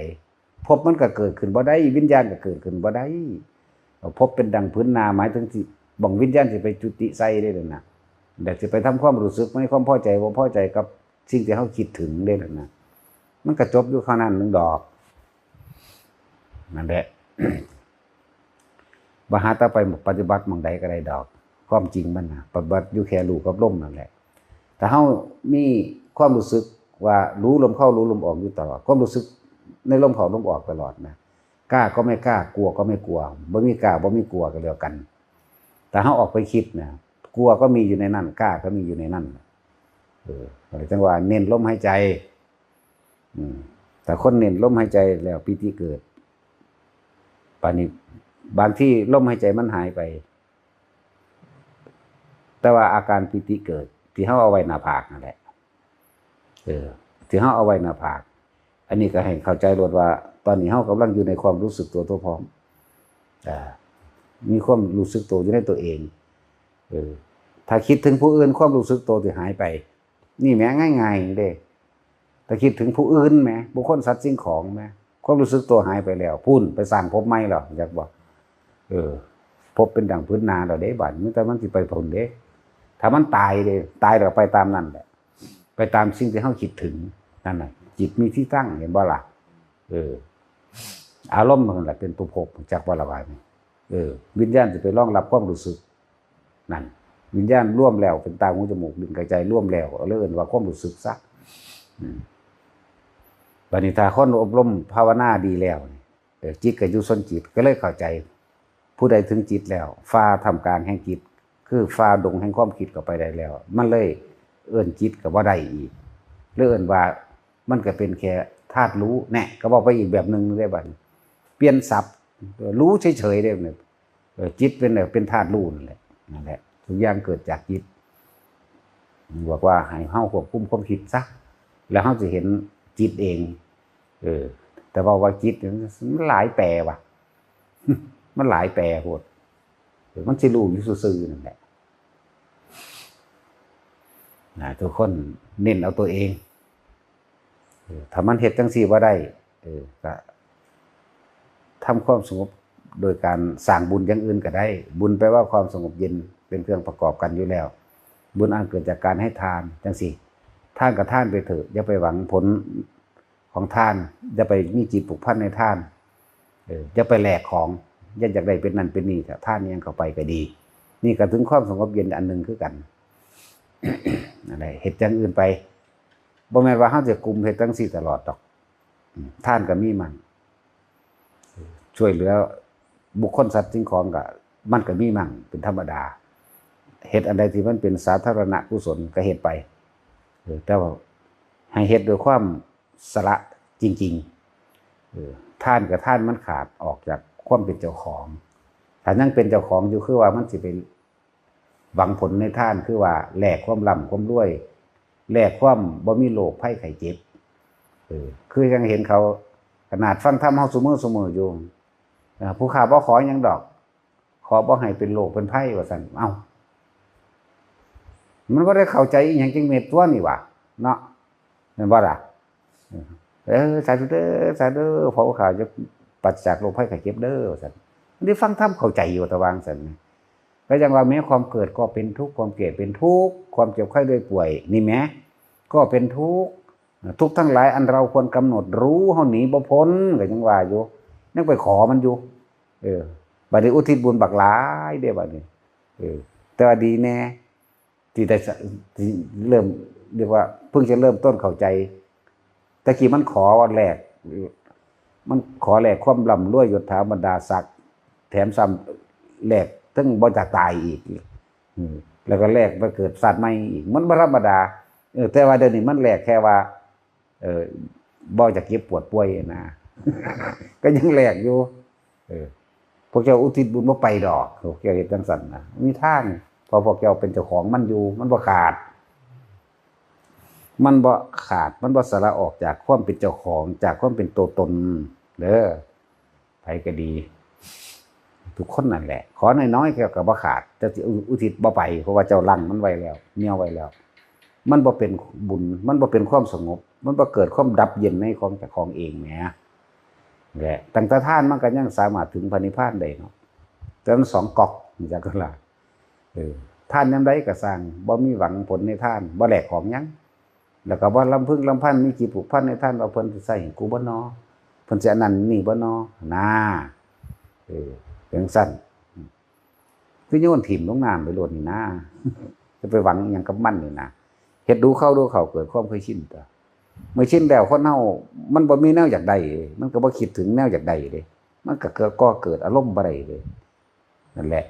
ภพมันก็เกิดขึ้นบ่ได้ วิญญาณก็เกิดขึ้นบ่ได้ ภพเป็นดังผืนนา หมายถึงสิ บ่งวิญญาณสิไปจุติใส่ได้นั่นน่ะ แต่สิไปทำความรู้สึก มีความพอใจบ่พอใจกับสิ่งที่เฮาคิดถึงได้นั่นน่ะ มันก็จบอยู่เท่านั้นหนึ่งดอก นั่นแหละ บ่หาแต่ไปปฏิบัติหม่องใดก็ได้ดอก ความจริงมันน่ะ ปฏิบัติอยู่แค่รู้กับลมนั่นแหละ ถ้าเฮามีความรู้สึกว่ารู้ลมเข้ารู้ลมออกอยู่ตลอด ความรู้สึกในลมเข้าลมออกตลอดนะ กล้าก็ไม่กล้า กลัวก็ไม่กลัว บ่มีกล้าบ่มีกลัวก็แล้วกัน ถ้าเฮาออกไปคิดนะ กลัวก็มีอยู่ในนั้น กล้าก็มีอยู่ในนั้น เออ ก็เลยจั่งว่าเน้นลมหายใจ อืม ถ้าคนเน้นลมหายใจแล้วปีติเกิด บาดนี้ บางทีลมหายใจมันหายไป แต่ว่าอาการปีติเกิด ที่เฮาเอาไว้หน้าผากนั่นแหละ เออ ที่เฮาเอาไว้หน้าผาก อันนี้ก็ให้เข้าใจโลดว่า ตอนนี้เฮากำลังอยู่ในความรู้สึกตัวทั่วพร้อม อ่า มีความรู้สึกตัวอยู่ในตัวเอง เออ ถ้าคิดถึงผู้อื่น ความรู้สึกตัวสิหายไป นี่แหม ง่ายๆเด้ ถ้าคิดถึงผู้อื่นแหม บุคคลสัตว์สิ่งของแหม ความรู้สึกตัวหายไปแล้ว พู้นไปสร้างภพใหม่แล้ว จักบ่ เออ ภพเป็นดังผืนนาแล้วเด้ บาดนี้ แต่มันสิไปพู้นเด้ ถ้ามันตายเด้ ตายแล้วไปตามนั่นแหละ ไปตามสิ่งที่เฮาคิดถึง นั่นน่ะ จิตมีที่ตั้ง เห็นบ่ล่ะ เออ อารมณ์นั่นแหละเป็นตัวภพ จักบ่ล่ะบาดนี้ เออ วิญญาณสิไปรองรับความรู้สึก นั่น วิญญาณรวมแล้วเป็นตา หู จมูก ลิ้น กาย ใจรวมแล้ว ก็เลยเอิ้นว่าความรู้สึกซะ อืม บาดนี้ถ้าคนอบรมภาวนาดีแล้วนี่ เออ จิตก็อยู่ส่วนจิต ก็เลยเข้าใจ ผู้ใดถึงจิตแล้ว ฝ่าท่ามกลางแห่งจิต คือฝ่าดงแห่งความคิดเข้าไปได้แล้ว มันเลยเอิ้นจิตก็บ่ได้อีก เลยเอิ้นว่ามันก็เป็นแค่ธาตุรู้ แน่ ก็เว้าไปอีกแบบหนึ่งเด้บัดนี้ เปลี่ยนศัพท์ รู้เฉยๆเด้เนี่ย เออ จิตเป็น เป็นธาตุรู้นั่นแหละ นั่นแหละ ทุกอย่างเกิดจากจิต บอกว่าให้เฮาควบคุมความคิดซะ แล้วเฮาสิเห็นจิตเอง เออ แต่ว่า ว่าจิตนี่มันหลายแปลว่ะ มันหลายแปลโพด เออ มันสิรู้อยู่ซื่อๆนั่นแหละ นะ ทุกคนเน้นเอาตัวเอง เออ ถ้ามันเฮ็ดจั่งซี้บ่ได้ เออ ก็ทำความสงบโดยการสร้างบุญอย่างอื่นก็ได้ บุญแปลว่าความสงบเย็นเป็นเครื่องประกอบกันอยู่แล้ว บุญอันเกิดจากการให้ทานจั่งซี้ ทานก็ทานไปเถอะ อย่าไปหวังผลของทาน อย่าไปมีจิตผูกพันในทาน เออ อย่าไปแลกของ อย่าอยากได้เป็นนั่นเป็นนี่ ถ้าทานอิหยังเข้าไปก็ดี นี่ก็ถึงความสงบเย็นอันหนึ่งคือกัน นั่นแหละ เฮ็ดอย่างอื่นไป บ่แม่นว่าเฮาสิกุมเฮ็ดจั่งซี้ตลอดดอก อืม ทานก็มีมั่ง ช่วยเหลือบุคคลสัตว์สิ่งของก็ มันก็มีมั่ง เป็นธรรมดา เฮ็ดอันใดที่มันเป็นสาธารณกุศลก็เฮ็ดไป เออ แต่ว่าให้เฮ็ดด้วยความสละจริงๆ เออ ทานกับทานมันขาดออกจากความเป็นเจ้าของ ถ้ายังเป็นเจ้าของอยู่ คือว่ามันสิไปหวังผลในทาน คือว่าแลกความร่ำความรวย แลกความบ่มีโรคภัยไข้เจ็บ เออ คือยังเห็นเขา ขนาดฟังธรรมเฮาซุมื้อซุมื้ออยู่ เออ ผู้ข้าบ่ขอหยังดอก ขอบ่ให้เป็นโรคเป็นภัยว่าซั่น เอ้า มันบ่ได้เข้าใจอีหยังจักเม็ดตัวนี่หว่า เนาะ แม่นบ่ล่ะ เออ สาธุเด้อ สาธุเด้อ พระผู้ข้าจะปราศจากโรคภัยไข้เจ็บเด้อ ว่าซั่น ได้ฟังธรรมเข้าใจอยู่ แต่ว่าจั่งซั่น ก็ยังว่าแม้ความเกิดก็เป็นทุกข์ ความแก่เป็นทุกข์ ความเจ็บไข้ได้ป่วย นี่แหม ก็เป็นทุกข์ ทุกข์ทั้งหลายอันเราควรกำหนดรู้ เฮาหนีบ่พ้น ก็ยังว่าอยู่ ยังไปขอมันอยู่ เออ บัดนี้อุทิศบุญบักหลายเด้บัดนี้ เออ แต่ว่าดีแน่ ที่ได้สะ ที่เริ่ม เรียกว่าเพิ่งจะเริ่มต้นเข้าใจ แต่กี้มันขอว่าแลก มันขอแลกความร่ำรวยยศถาบรรดาศักดิ์ แถมซ้ำแลกทั้งบ่อยากตายอีก อืม แล้วก็แลกไปเกิดชาติใหม่อีก มันบ่ธรรมดา เออ แต่ว่าเดี๋ยวนี้มันแลกแค่ว่า เออ บ่อยากเจ็บปวดป่วยนะ ก็ยังแลกอยู่ เออ พวกเจ้าอุทิศบุญบ่ไปดอก พวกเจ้าเฮ็ดจั่งซั่นนะ มีทาง เพราะพวกเจ้าเป็นเจ้าของมันอยู่ มันบ่ขาด มันบ่ขาด มันบ่สละออกจากความเป็นเจ้าของ จากความเป็นตัวตนเด้อ ไผก็ดี ทุกคนนั่นแหละ ขอน้อยๆ เจ้าก็บ่ขาด เจ้าสิอุทิศบ่ไป เพราะว่าเจ้าลังมันไว้แล้ว เหนี่ยวไว้แล้ว มันบ่เป็นบุญ มันบ่เป็นความสงบ มันบ่เกิดความดับเย็นในของเจ้าของเองแหม และตั้งแต่ทานมันก็ยังสามารถถึงพระนิพพานได้เนาะ แต่มันสองก๊อก จักก็ล่ะ เออ ทานยามใดก็ซ่าง บ่มีหวังผลในทาน บ่แลกของหยัง แล้วก็บ่ลำพึงลำพัน มีจิตผูกพันในทาน ว่าเพิ่นสิใส่ให้กูบ่นอ เพิ่นสิอันนั้นนี่บ่นอ นา เออ จั่งซั้น คือโยนถิ่มลงน้ำไปโลดนี่นา จะไปหวังอิหยังกับมันนี่นะ เฮ็ดดูเข้าดูเข้า เกิดความเคยชินตั๊ว เมื่อชินแล้ว คนเฮามันบ่มีแนวอยากได้ มันก็บ่คิดถึงแนวอยากได้เด้ มันก็เกิด ก่อเกิดอารมณ์บ่ได้เลย นั่นแหละ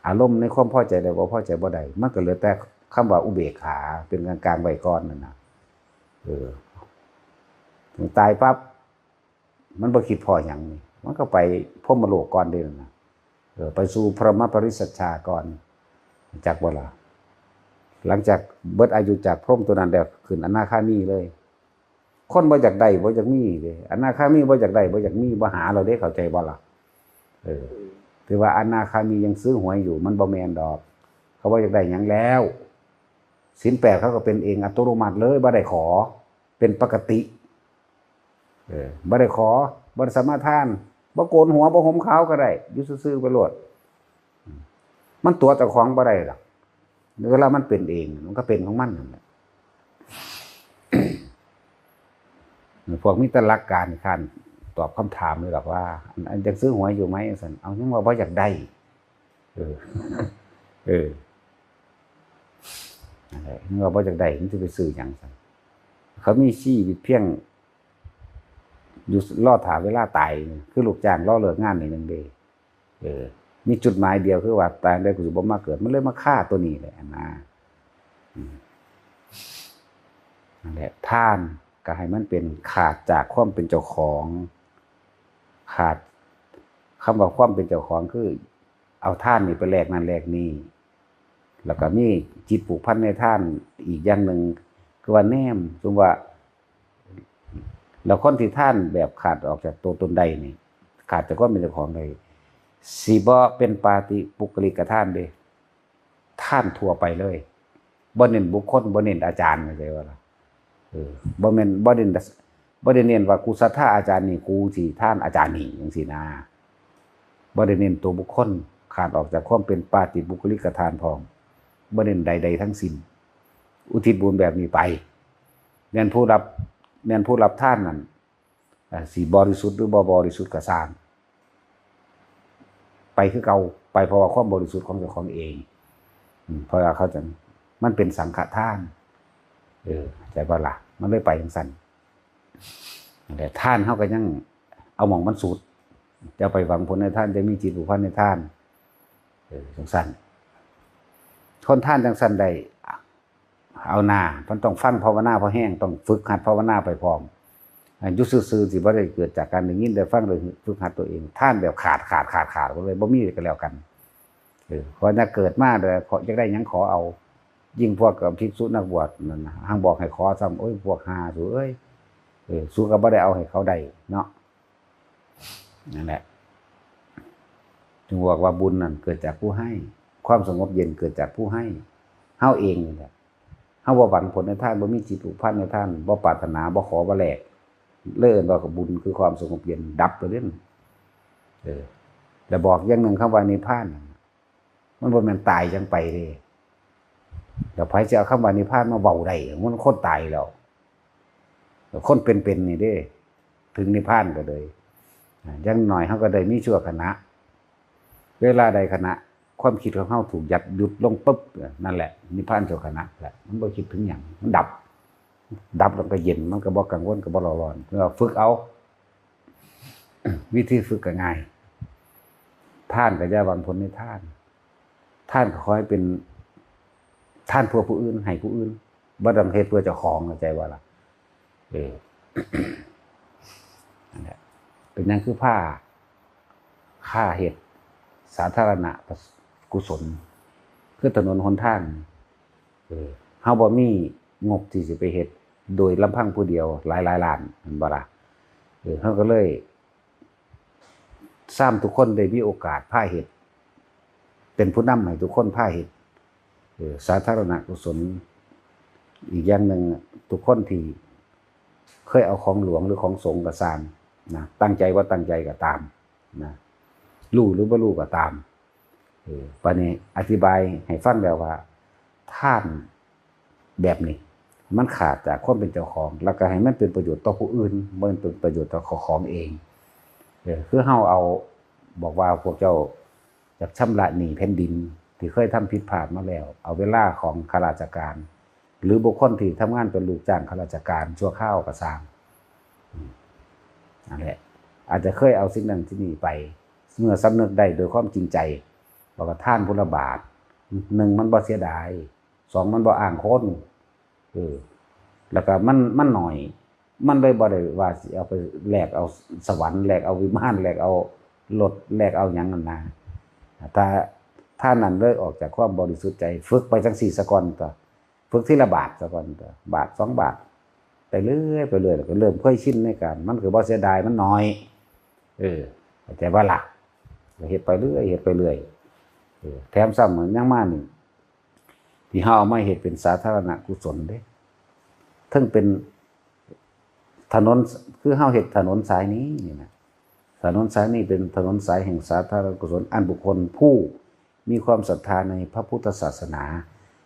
อารมณ์ในความพอใจได้บ่พอใจบ่ได้ มันก็เหลือแต่คำว่าอุเบกขา เป็นกลางๆ ไว้ก่อนนั่นน่ะ เออ ถึงตายปั๊บ มันบ่คิดพ้อหยังนี่ มันก็ไปพรหมโลกก่อนเด้นั่นน่ะ เออ ไปสู่พรหมปริสัชชาก่อน จักบ่ล่ะ หลังจากเบิดอายุจากพรหมตัวนั้นแล้ว ขึ้นอนาคามีเลย คนบ่อยากได้ บ่อยากมีเด้ อนาคามีบ่อยากได้ บ่อยากมี บ่หาแล้วเด้ เข้าใจบ่ล่ะ เออ ถือว่าอนาคามียังซื้อหวยอยู่ มันบ่แม่นดอก เขาบ่อยากได้หยังแล้ว ศีลแปดเขาก็เป็นเองอัตโนมัติเลย บ่ได้ขอ เป็นปกติ เออ บ่ได้ขอ บ่ได้สมาทาน บ่โกนหัว บ่ห่มขาวก็ได้ อยู่ซื่อๆ ไปโลด มันตั๋วเจ้าของบ่ได้ดอก เวลามันเป็นเอง มันก็เป็นของมันนั่นแหละ พวกมีแต่หลักการ คันตอบคำถามเลยหรอกว่า อัน อันอยากซื้อหวยอยู่ไหม ซั่น เอา ยังว่าบ่อยากได้ เออ เออ นั่นแหละ ยังว่าบ่อยากได้ มันจะไปซื้อหยัง ซั่น เขามีชีวิตเพียง อยู่รอถ่าเวลาตาย คือลูกจ้างรอเลิกงานนี่หนึ่งเด้ เออ มีจุดหมายเดียว คือว่าตายแล้วกูสิบ่มาเกิด มันเลยมาฆ่าตัวนี้แหละนะ อืม นั่นแหละ ทานก็ให้มันเป็น ขาดจากความเป็นเจ้าของ ขาด คำว่าความเป็นเจ้าของคือ เอาทานนี่ไปแลกนั่นแลกนี่ แล้วก็มีจิตผูกพันในทานอีกอย่างหนึ่ง คือว่าแนม สมมุติว่า แล้วคนที่ทานแบบขาดออกจากตัวตนได้นี่ ขาดจากความเป็นเจ้าของได้ สิบ่เป็นปาฏิปุคลิกทานเด้ ทานทั่วไปเลย บ่เน้นบุคคล บ่เน้นอาจารย์ เข้าใจบ่ล่ะ เออ บ่แม่น บ่เน้น บ่ได้เน้นว่ากูศรัทธาอาจารย์นี่ กูสิทานอาจารย์นี่ จั่งซี้นะ บ่ได้เน้นตัวบุคคล ขาดออกจากความเป็นปาฏิปุคลิกทานพร้อม บ่เน้นใดๆ ทั้งสิ้น อุทิศบุญแบบนี้ไป แม่นผู้รับ แม่นผู้รับทานนั่น อ่า สิบริสุทธิ์หรือบ่บริสุทธิ์ก็ซ่าง ไปคือเก่า ไปเพราะว่าความบริสุทธิ์ของเจ้าของเอง อืม เพราะว่าเขาจะ มันเป็นสังฆทาน เออ เข้าใจบ่ล่ะ มันเลยไปจั่งซั้น นั่นแหละ ทานเฮาก็ยังเอาหม่องมันสุด จะไปหวังผลในทาน จะมีจิตผูกพันในทาน เออ จั่งซั้น คนทานจั่งซั้นได้ เอาหน้า มันต้องฟังภาวนาพอแฮง ต้องฝึกหัดภาวนาไปพร้อม อ่า อยู่ซื่อๆ สิบ่ได้เกิดจากการได้ยินได้ฟัง โดยฝึกหัดตัวเอง ทานแบบขาด ขาด ขาด ขาดไปเลย บ่มีก็แล้วกัน เออ ขอนะ เกิดมาเด้อ ขอ อยากได้หยังขอเอา ยิ่งพวกกับภิกษุนักบวชนั่นน่ะ หั้งบอกให้ขอซ้ำ โอ้ย พวกห่าสูเอ้ย เออ สูก็บ่ได้เอาให้เขาได้เนาะ นั่นแหละ จึงบอกว่าบุญนั่นเกิดจากผู้ให้ ความสงบเย็นเกิดจากผู้ให้ เฮาเองนี่แหละ เฮาบ่หวังผลในทาน บ่มีจิตผูกพันในทาน บ่ปรารถนา บ่ขอ บ่แลก เลยเอิ้นว่าบุญคือความสงบเย็น ดับไปเด้ เออ แล้วบอกอย่างหนึ่ง คำว่านิพพานน่ะ มันบ่แม่นตายจั่งไปเด้ แล้วไผสิเอาคำว่านิพพานมาเว้าได้ มันคนตายแล้ว คนเป็นๆ นี่เด้ ถึงนิพพานก็เลย อ่า อย่างน้อยเฮาก็ได้มีชั่วขณะ เวลาใดขณะความคิดของเฮาถูกหยัดหยุดลงปุ๊บ นั่นแหละ นิพพานชั่วขณะแหละ มันบ่คิดถึงหยัง มันดับ ดับแล้วก็เย็น มันก็บ่กังวล ก็บ่เร่าร้อน เพื่อฝึกเอา วิธีฝึกก็ง่าย ทานก็อย่าหวังผลในทาน ทานก็ขอให้เป็นทานเพื่อผู้อื่น ให้ผู้อื่น บ่ต้องเฮ็ดเพื่อเจ้าของ เข้าใจบ่ล่ะ เออ นั่นแหละ เป็นหยังคือพา ค่าเฮ็ดสาธารณะกุศล คือถนนหนทาง เออ เฮาบ่มีงบที่สิไปเฮ็ดโดยลำพังผู้เดียวหลายๆ ล้าน แม่นบ่ล่ะ? เออ เฮาก็เลย ซามทุกคนได้มีโอกาสพาเฮ็ด เป็นผู้นำให้ทุกคนพาเฮ็ด เออ สาธารณกุศล อีกอย่างหนึ่ง ทุกคนที่เคยเอาของหลวงหรือของสงฆ์ก็ซ่างนะ ตั้งใจบ่ตั้งใจก็ตามนะ ฮู้หรือบ่ฮู้ก็ตาม เออ บัดนี้อธิบายให้ฟังแล้วว่า ทานแบบนี้ มันขาดจากความเป็นเจ้าของ แล้วก็ให้มันเป็นประโยชน์ต่อผู้อื่น บ่แม่นเป็นประโยชน์ต่อเจ้าของเอง เออ คือเฮาเอา บอกว่าพวกเจ้าอยากชำระหนี้แผ่นดินที่เคยทำผิดพลาดมาแล้ว เอาเวลาของข้าราชการ หรือบุคคลที่ทำงานเป็นลูกจ้างข้าราชการชั่วคราวก็ซ่าง อืม นั่นแหละ อาจจะเคยเอาสิ่งนั้นสิ่งนี้ไป เมื่อสำนึกได้โดยความจริงใจ แล้วก็ทานพุทธบาท หนึ่ง มันบ่เสียดาย สอง มันบ่อ้างคน เออ แล้วก็มัน มันน้อย มันเลยบ่ได้ว่าสิเอาไปแลกเอาสวรรค์ แลกเอาวิมาน แลกเอารถ แลกเอาหยังนั่นนะ ถ้า ถ้านั้นเลยออกจากความบริสุทธิ์ใจ ฝึกไปจังซี่ซะก่อนก็ ฝึกทีละบาทซะก่อนก็ บาทสองบาท ไปเรื่อย ไปเรื่อย แล้วก็เริ่มเคยชินในการ มันก็บ่เสียดาย มันน้อย เออ เข้าใจบ่ล่ะ? ก็เฮ็ดไปเรื่อย เฮ็ดไปเรื่อย เออ แถมซ้ำยังมานี่ ที่เฮาเอามาเฮ็ดเป็นสาธารณกุศลเด้ เทิงเป็นถนน คือเฮาเฮ็ดถนนสายนี้นี่นะ ถนนสายนี้เป็นถนนสายแห่งสาธารณกุศล อันบุคคลผู้มีความศรัทธาในพระพุทธศาสนา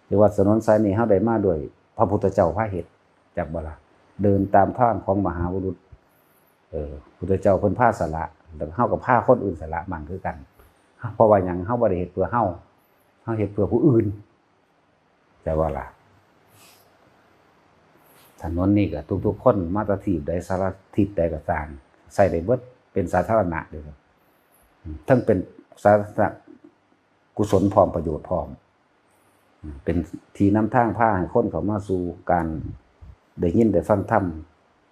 หรือว่าถนนสายนี้เฮาได้มาด้วยพระพุทธเจ้าพาเฮ็ด จักบ่ล่ะ? เดินตามทางของมหาบุรุษ เออ พุทธเจ้าเพิ่นพาสละ แล้วเฮาก็พาคนอื่นสละมั่งคือกัน เพราะว่าหยัง? เฮาบ่ได้เฮ็ดเพื่อเฮา เฮาเฮ็ดเพื่อผู้อื่น แต่ว่าล่ะ ถนนนี่ก็ทุกๆคนมาแต่ทีปใดสารทิศใดก็ซ่าง ใช้ได้เบิด เป็นสาธารณะเด้อ อืม ทั้งเป็นสาธารณกุศลพร้อม ประโยชน์พร้อม อืม เป็นที่นำทางพาให้คนเข้ามาสู่การได้ยินได้ฟังธรรม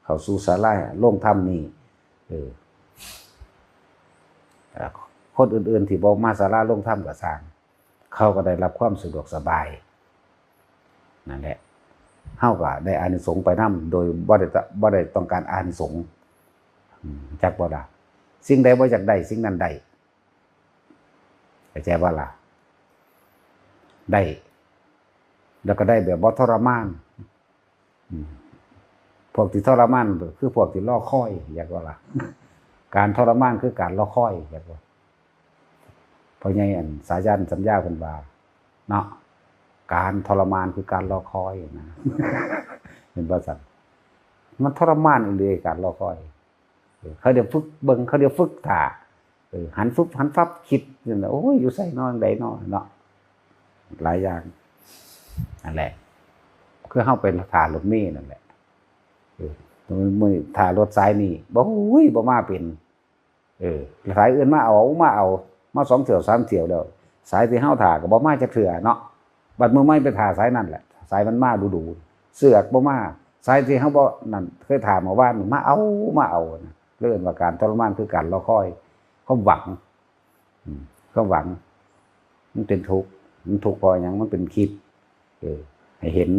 เข้าสู่ศาลาโรงธรรมนี่ เออ อ่า คนอื่นๆที่บ่มาศาลาโรงธรรมก็ซ่าง เขาก็ได้รับความสะดวกสบาย นั่นแหละ เฮาก็ได้อานิสงส์ไปนำ โดยบ่ได้ต- บ่ได้ต้องการอานิสงส์ อืม จักบ่ล่ะ? สิ่งใดบ่อยากได้ สิ่งนั้นได้ เข้าใจบ่ล่ะ? ได้ แล้วก็ได้แบบบ่ทรมาน อืม พวกที่ทรมานคือพวกที่รอคอย อยากว่าล่ะ การทรมานคือการรอคอย อยากว่า พ่อใหญ่อันสายันสัญญาเพิ่นว่า เนาะ การทรมานคือการรอคอยนะ เห็นบ่ซั่น? มันทรมานอีหลีการรอคอย เออ เขาเดี๋ยวฝึกเบิ่ง เขาเดี๋ยวฝึกท่า เออ หันฟึบหันฟับคิดนั่นแหละ โอ้ย อยู่ไสน้อ จั่งใดน้อเนาะ หลายอย่าง นั่นแหละ คือเฮาไปท่ารถเมล์นั่นแหละ เออ มื้อนี้ท่ารถสายนี้ บ่ โอ้ย บ่มาเป็น เออ สายอื่นมาเอา มาเอา มาสองเที่ยวสามเที่ยวแล้ว สายที่เฮาท่าก็บ่มาจักเทื่อเนาะ บัดมื้อใหม่ไปท่าสายนั่นแหละ สายมันมาดูๆ เสือกบ่มา สายที่เฮาบ่นั่น เคยท่าเมื่อวานนี่ มาเอา มาเอานะ เรียกว่าการทรมานคือการรอคอย ความหวัง อืม ความหวัง มันเป็นทุกข์ มันทุกข์เพราะหยัง? มันเป็นคิด เออ ให้เห็น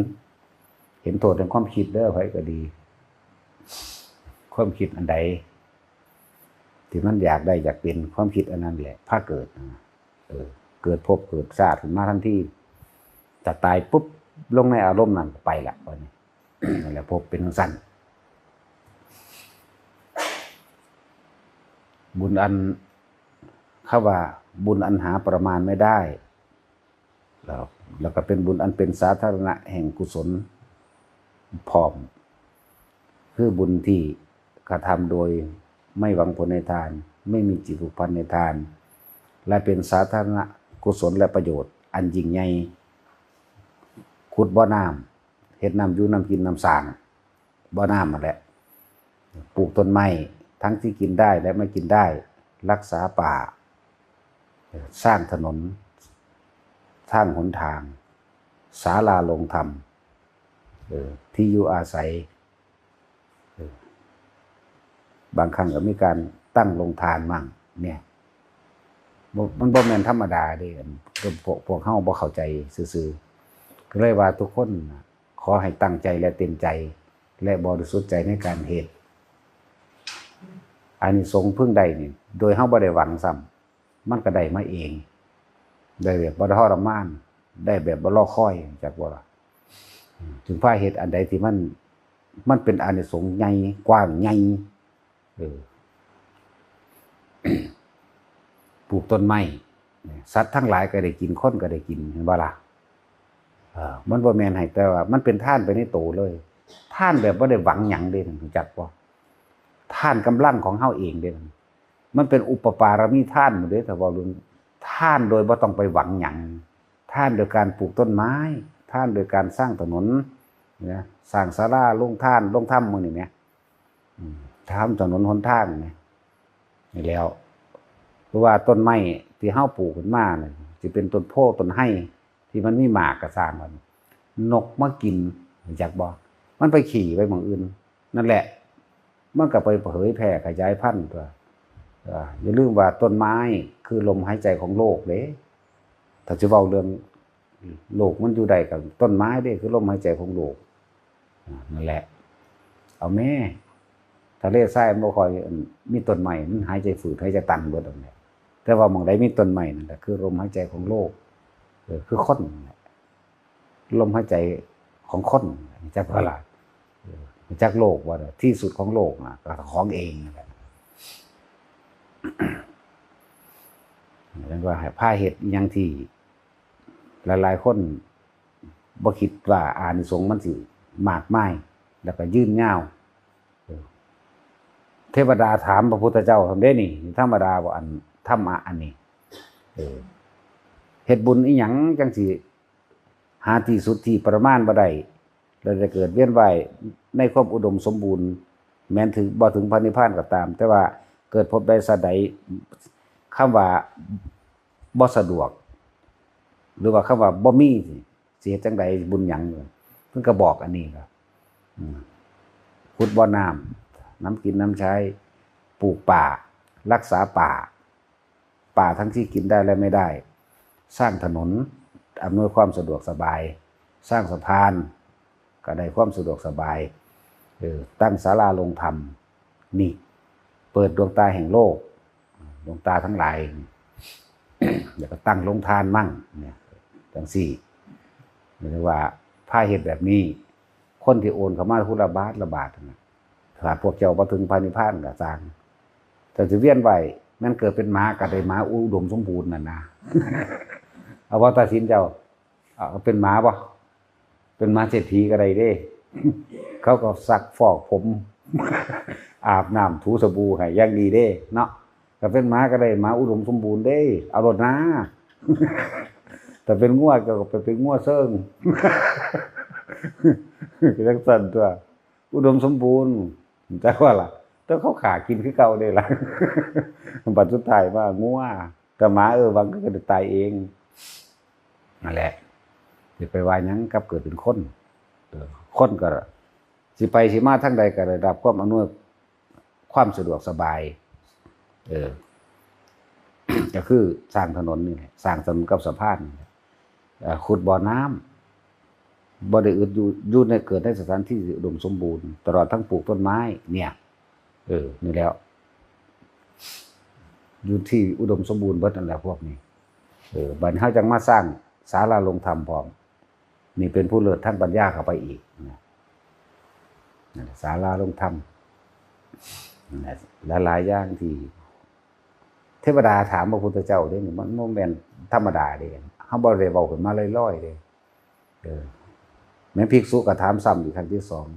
เห็นโทษแห่งความคิดเด้อ ไผก็ดี ความคิดอันใด ที่มันอยากได้อยากเป็น ความคิดอันนั้นแหละ พาเกิดนะ เออ เกิดภพเกิดชาติขึ้นมาทันที ถ้าตายปุ๊บ ลงในอารมณ์นั้น ไปละ บัดนี้ นั่นแหละ ภพเป็นจั่งซั้น บุญอัน เขาว่าบุญอันหาประมาณไม่ได้ แล้ว แล้วก็เป็นบุญอันเป็นสาธารณะแห่งกุศลพร้อม คือบุญที่กระทำโดยไม่หวังผลในทาน ไม่มีจิตผูกพันในทาน และเป็นสาธารณกุศลและประโยชน์อันยิ่งใหญ่ ขุดบ่อน้ำ เฮ็ดน้ำอยู่น้ำกินน้ำสร้าง บ่อน้ำนั่นแหละ ปลูกต้นไม้ทั้งที่กินได้และไม่กินได้ รักษาป่า สร้างถนน สร้างหนทาง ศาลาลงธรรม เออ ที่อยู่อาศัย เออ บางครั้งก็มีการตั้งโรงทานมั่ง เนี่ย บ่มันบ่แม่นธรรมดาเด้ อัน พวก พวกเฮาบ่เข้าใจซื่อๆ ก็เลยว่าทุกคนน่ะ ขอให้ตั้งใจและเต็มใจ และบริสุทธิ์ใจในการเฮ็ด อานิสงส์พึงได้นี่ โดยเฮาบ่ได้หวังซ้ำ มันก็ได้มาเอง ได้แบบบ่ทรมาน ได้แบบบ่รอคอย จักบ่ล่ะ อืม ถึงพาเฮ็ดอันใดที่มัน มันเป็นอานิสงส์ใหญ่ กว้างใหญ่ เออ ปลูกต้นไม้ สัตว์ทั้งหลายก็ได้กิน คนก็ได้กิน เห็นบ่ล่ะ เออ มันบ่แม่นให้ แต่ว่ามันเป็นทานไปในโตเลย ทานแบบบ่ได้หวังหยังเด้ รู้จักบ่ ทานกำลังของเฮาเองเด้ มันเป็นอุปปารมีทานหมดเด้ ถ้าเว้าเรื่องทานโดยบ่ต้องไปหวังหยัง ทานโดยการปลูกต้นไม้ ทานโดยการสร้างถนน นะ สร้างศาลา โรงทาน โรงธรรม มื้อนี้แหม อืม ทำถนนหนทางนี่ นี่แหล้ว เพราะว่าต้นไม้ที่เฮาปลูกขึ้นมานี่ สิเป็นต้นโพธิ์ต้นไฮที่มันมีหมากก็ซ่างมัน นกมากิน รู้จักบ่ มันไปขี้ไว้หม่องอื่น นั่นแหละ มันก็ไปเผยแพร่ขยายพันธุ์ตั๊ว เออ อย่าลืมว่าต้นไม้คือลมหายใจของโลกเด้ ถ้าสิเว้าเรื่องโลกมันอยู่ได้ก็ต้นไม้เด้ คือลมหายใจของโลก อ่า นั่นแหละ เอาแม่ ทะเลทรายมันบ่ค่อยมีต้นไม้ มันหายใจฝืดหายใจตันเบิดนั่นแหละ แต่ว่าหม่องใดมีต้นไม้นั่นแหละคือลมหายใจของโลก เออ คือคนนั่นแหละ ลมหายใจของคน จักว่าล่ะ เออ จักโลกว่าที่สุดของโลกน่ะ ก็ของเองนั่นแหละ เรียกว่าให้พาเฮ็ดอิหยังที่หลายๆคนบ่คิดว่าอานิสงส์มันสิมากมาย แล้วก็ยืนยาว เออ เทวดาถามพระพุทธเจ้าซั่นเด้นี่ ธรรมดาบ่ อันธรรมะอันนี้ เออ เฮ็ดบุญอิหยังจั่งสิหาที่สุดที่ประมาณบ่ได้ แล้วได้เกิดเวียนว่ายในความอุดมสมบูรณ์ แม้นถึง บ่ถึงพระนิพพานก็ตาม แต่ว่าเกิดภพใดชาติใด คำว่าบ่สะดวก หรือว่าคำว่าบ่มีนี่ สิเฮ็ดจั่งใดบุญหยัง เพิ่นก็บอกอันนี้ล่ะ อืม ขุดบ่อน้ำ นำกินนำใช้ ปลูกป่า รักษาป่า ป่าทั้งที่กินได้และไม่ได้ สร้างถนน อำนวยความสะดวกสบาย สร้างสะพาน ก็ได้ความสะดวกสบาย เออ ตั้งศาลาลงธรรม นี่ เปิดดวงตาแห่งโลก ดวงตาทั้งหลาย แล้วก็ตั้งโรงทานมั่ง เนี่ย จั่งซี้ เรียกว่าพาเฮ็ดแบบนี้ คนที่โอนเข้ามาผู้ละบาทละบาทนั่นน่ะ ถ้าพวกเจ้าบ่ถึงพระนิพพานก็ซ่าง แต่สิเวียนว่าย แม่นเกิดเป็นหมาก็ได้หมาอุดมสมบูรณ์นั่นนะ เอาบ่ ตัดสินเจ้า เอาเป็นหมาบ่ เป็นหมาเศรษฐีก็ได้เด้ เขาก็ซักฟอกผม อาบน้ำถูสบู่ให้อย่างดีเด้ เนาะ ถ้าเป็นหมาก็ได้หมาอุดมสมบูรณ์เด้ เอาโลดนะ ถ้าเป็นงัวก็ไปเป็นงัวเซิ่ง จั่งซั้นตั๊ว อุดมสมบูรณ์ จักว่าล่ะ แต่เขาฆ่ากินคือเก่าเด้ล่ะ บัดสุดท้ายว่างัว แต่หมา เออ บางก็ได้ตายเอง นั่นแหละ สิไปว่าหยังกับเกิดเป็นคน เออ คนก็สิไปสิมาทางใดก็ได้รับความอำนวยความสะดวกสบาย เออ ก็คือสร้างถนนนี่แหละ สร้างถนนกับสะพานนี่แหละ เอ่อ ขุดบ่อน้ำ บ่ได้อึดอยู่ อยู่ใน เกิดในสถานที่ที่อุดมสมบูรณ์ ตลอดทั้งปลูกต้นไม้ เนี่ย เออ นี่แหล้ว อยู่ที่อุดมสมบูรณ์เบิดนั่นแหละพวกนี้ เออ บัดนี้เฮาจั่งมาสร้างศาลาลงธรรมพร้อม นี่เป็นผู้เลิศทางปัญญาเข้าไปอีกนะ นั่นแหละ ศาลาลงธรรม นั่นแหละ หลายๆอย่างที่ เทวดาถามพระพุทธเจ้าเด้นี่ มันบ่แม่นธรรมดาเด้ เฮาบ่ได้เว้าขึ้นมาลอยๆเด้ เออ แม่นภิกษุก็ถามซ้ำอีกครั้งที่สอง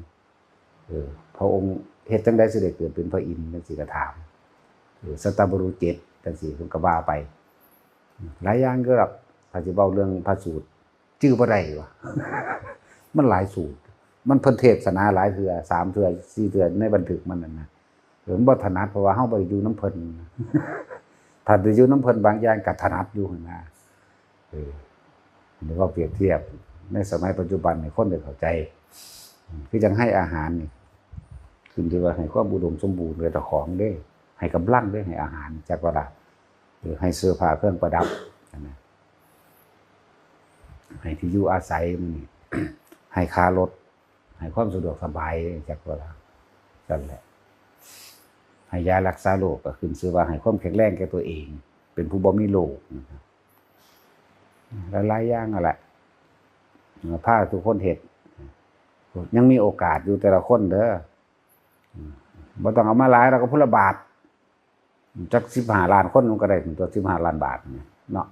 เออ พระองค์เฮ็ดจั่งใดสิได้เกิดเป็นพระอินทร์ จั่งซี้ก็ถาม เออ สัตบุรุษเจ็ด จั่งซี้เพิ่นก็ว่าไป หลายอย่างอยู่ดอก ถ้าสิเว้าเรื่องพระสูตร จื่อบ่ได้วะ มันหลายสูตร มันเพิ่นเทศนาหลายเทื่อ สามเทื่อ สี่เทื่อในบันทึกมันนั่นนะ เออ มันบ่ถนัด เพราะว่าเฮาบ่ได้อยู่นำเพิ่น ถ้าได้อยู่นำเพิ่นบางอย่างก็ถนัดอยู่หั่นนะ เออ อันนี้เว้าเปรียบเทียบ ในสมัยปัจจุบันนี่คนได้เข้าใจ อืม คือจั่งให้อาหารนี่ ขึ้นที่ว่าให้ความอุดมสมบูรณ์แก่เจ้าของเด้ ให้กำลังเด้ ให้อาหาร จักว่าล่ะ เออ ให้เสื้อผ้าเครื่องประดับนะ ให้ที่อยู่อาศัยมันนี่ ให้ค่ารถ ให้ความสะดวกสบาย จักว่าละ นั่นแหละ ให้ยารักษาโรคก็ขึ้นชื่อว่าให้ความแข็งแรงแก่ตัวเอง เป็นผู้บ่มีโรคนะครับ หลายๆอย่างนั่นแหละ พาทุกคนเฮ็ด ยังมีโอกาสอยู่แต่ละคนเด้อ บ่ต้องเอามาหลาย แล้วก็พุละบาท จักสิบห้าล้านคนมันก็ได้ตัวสิบห้าล้านบาทเนี่ยเนาะ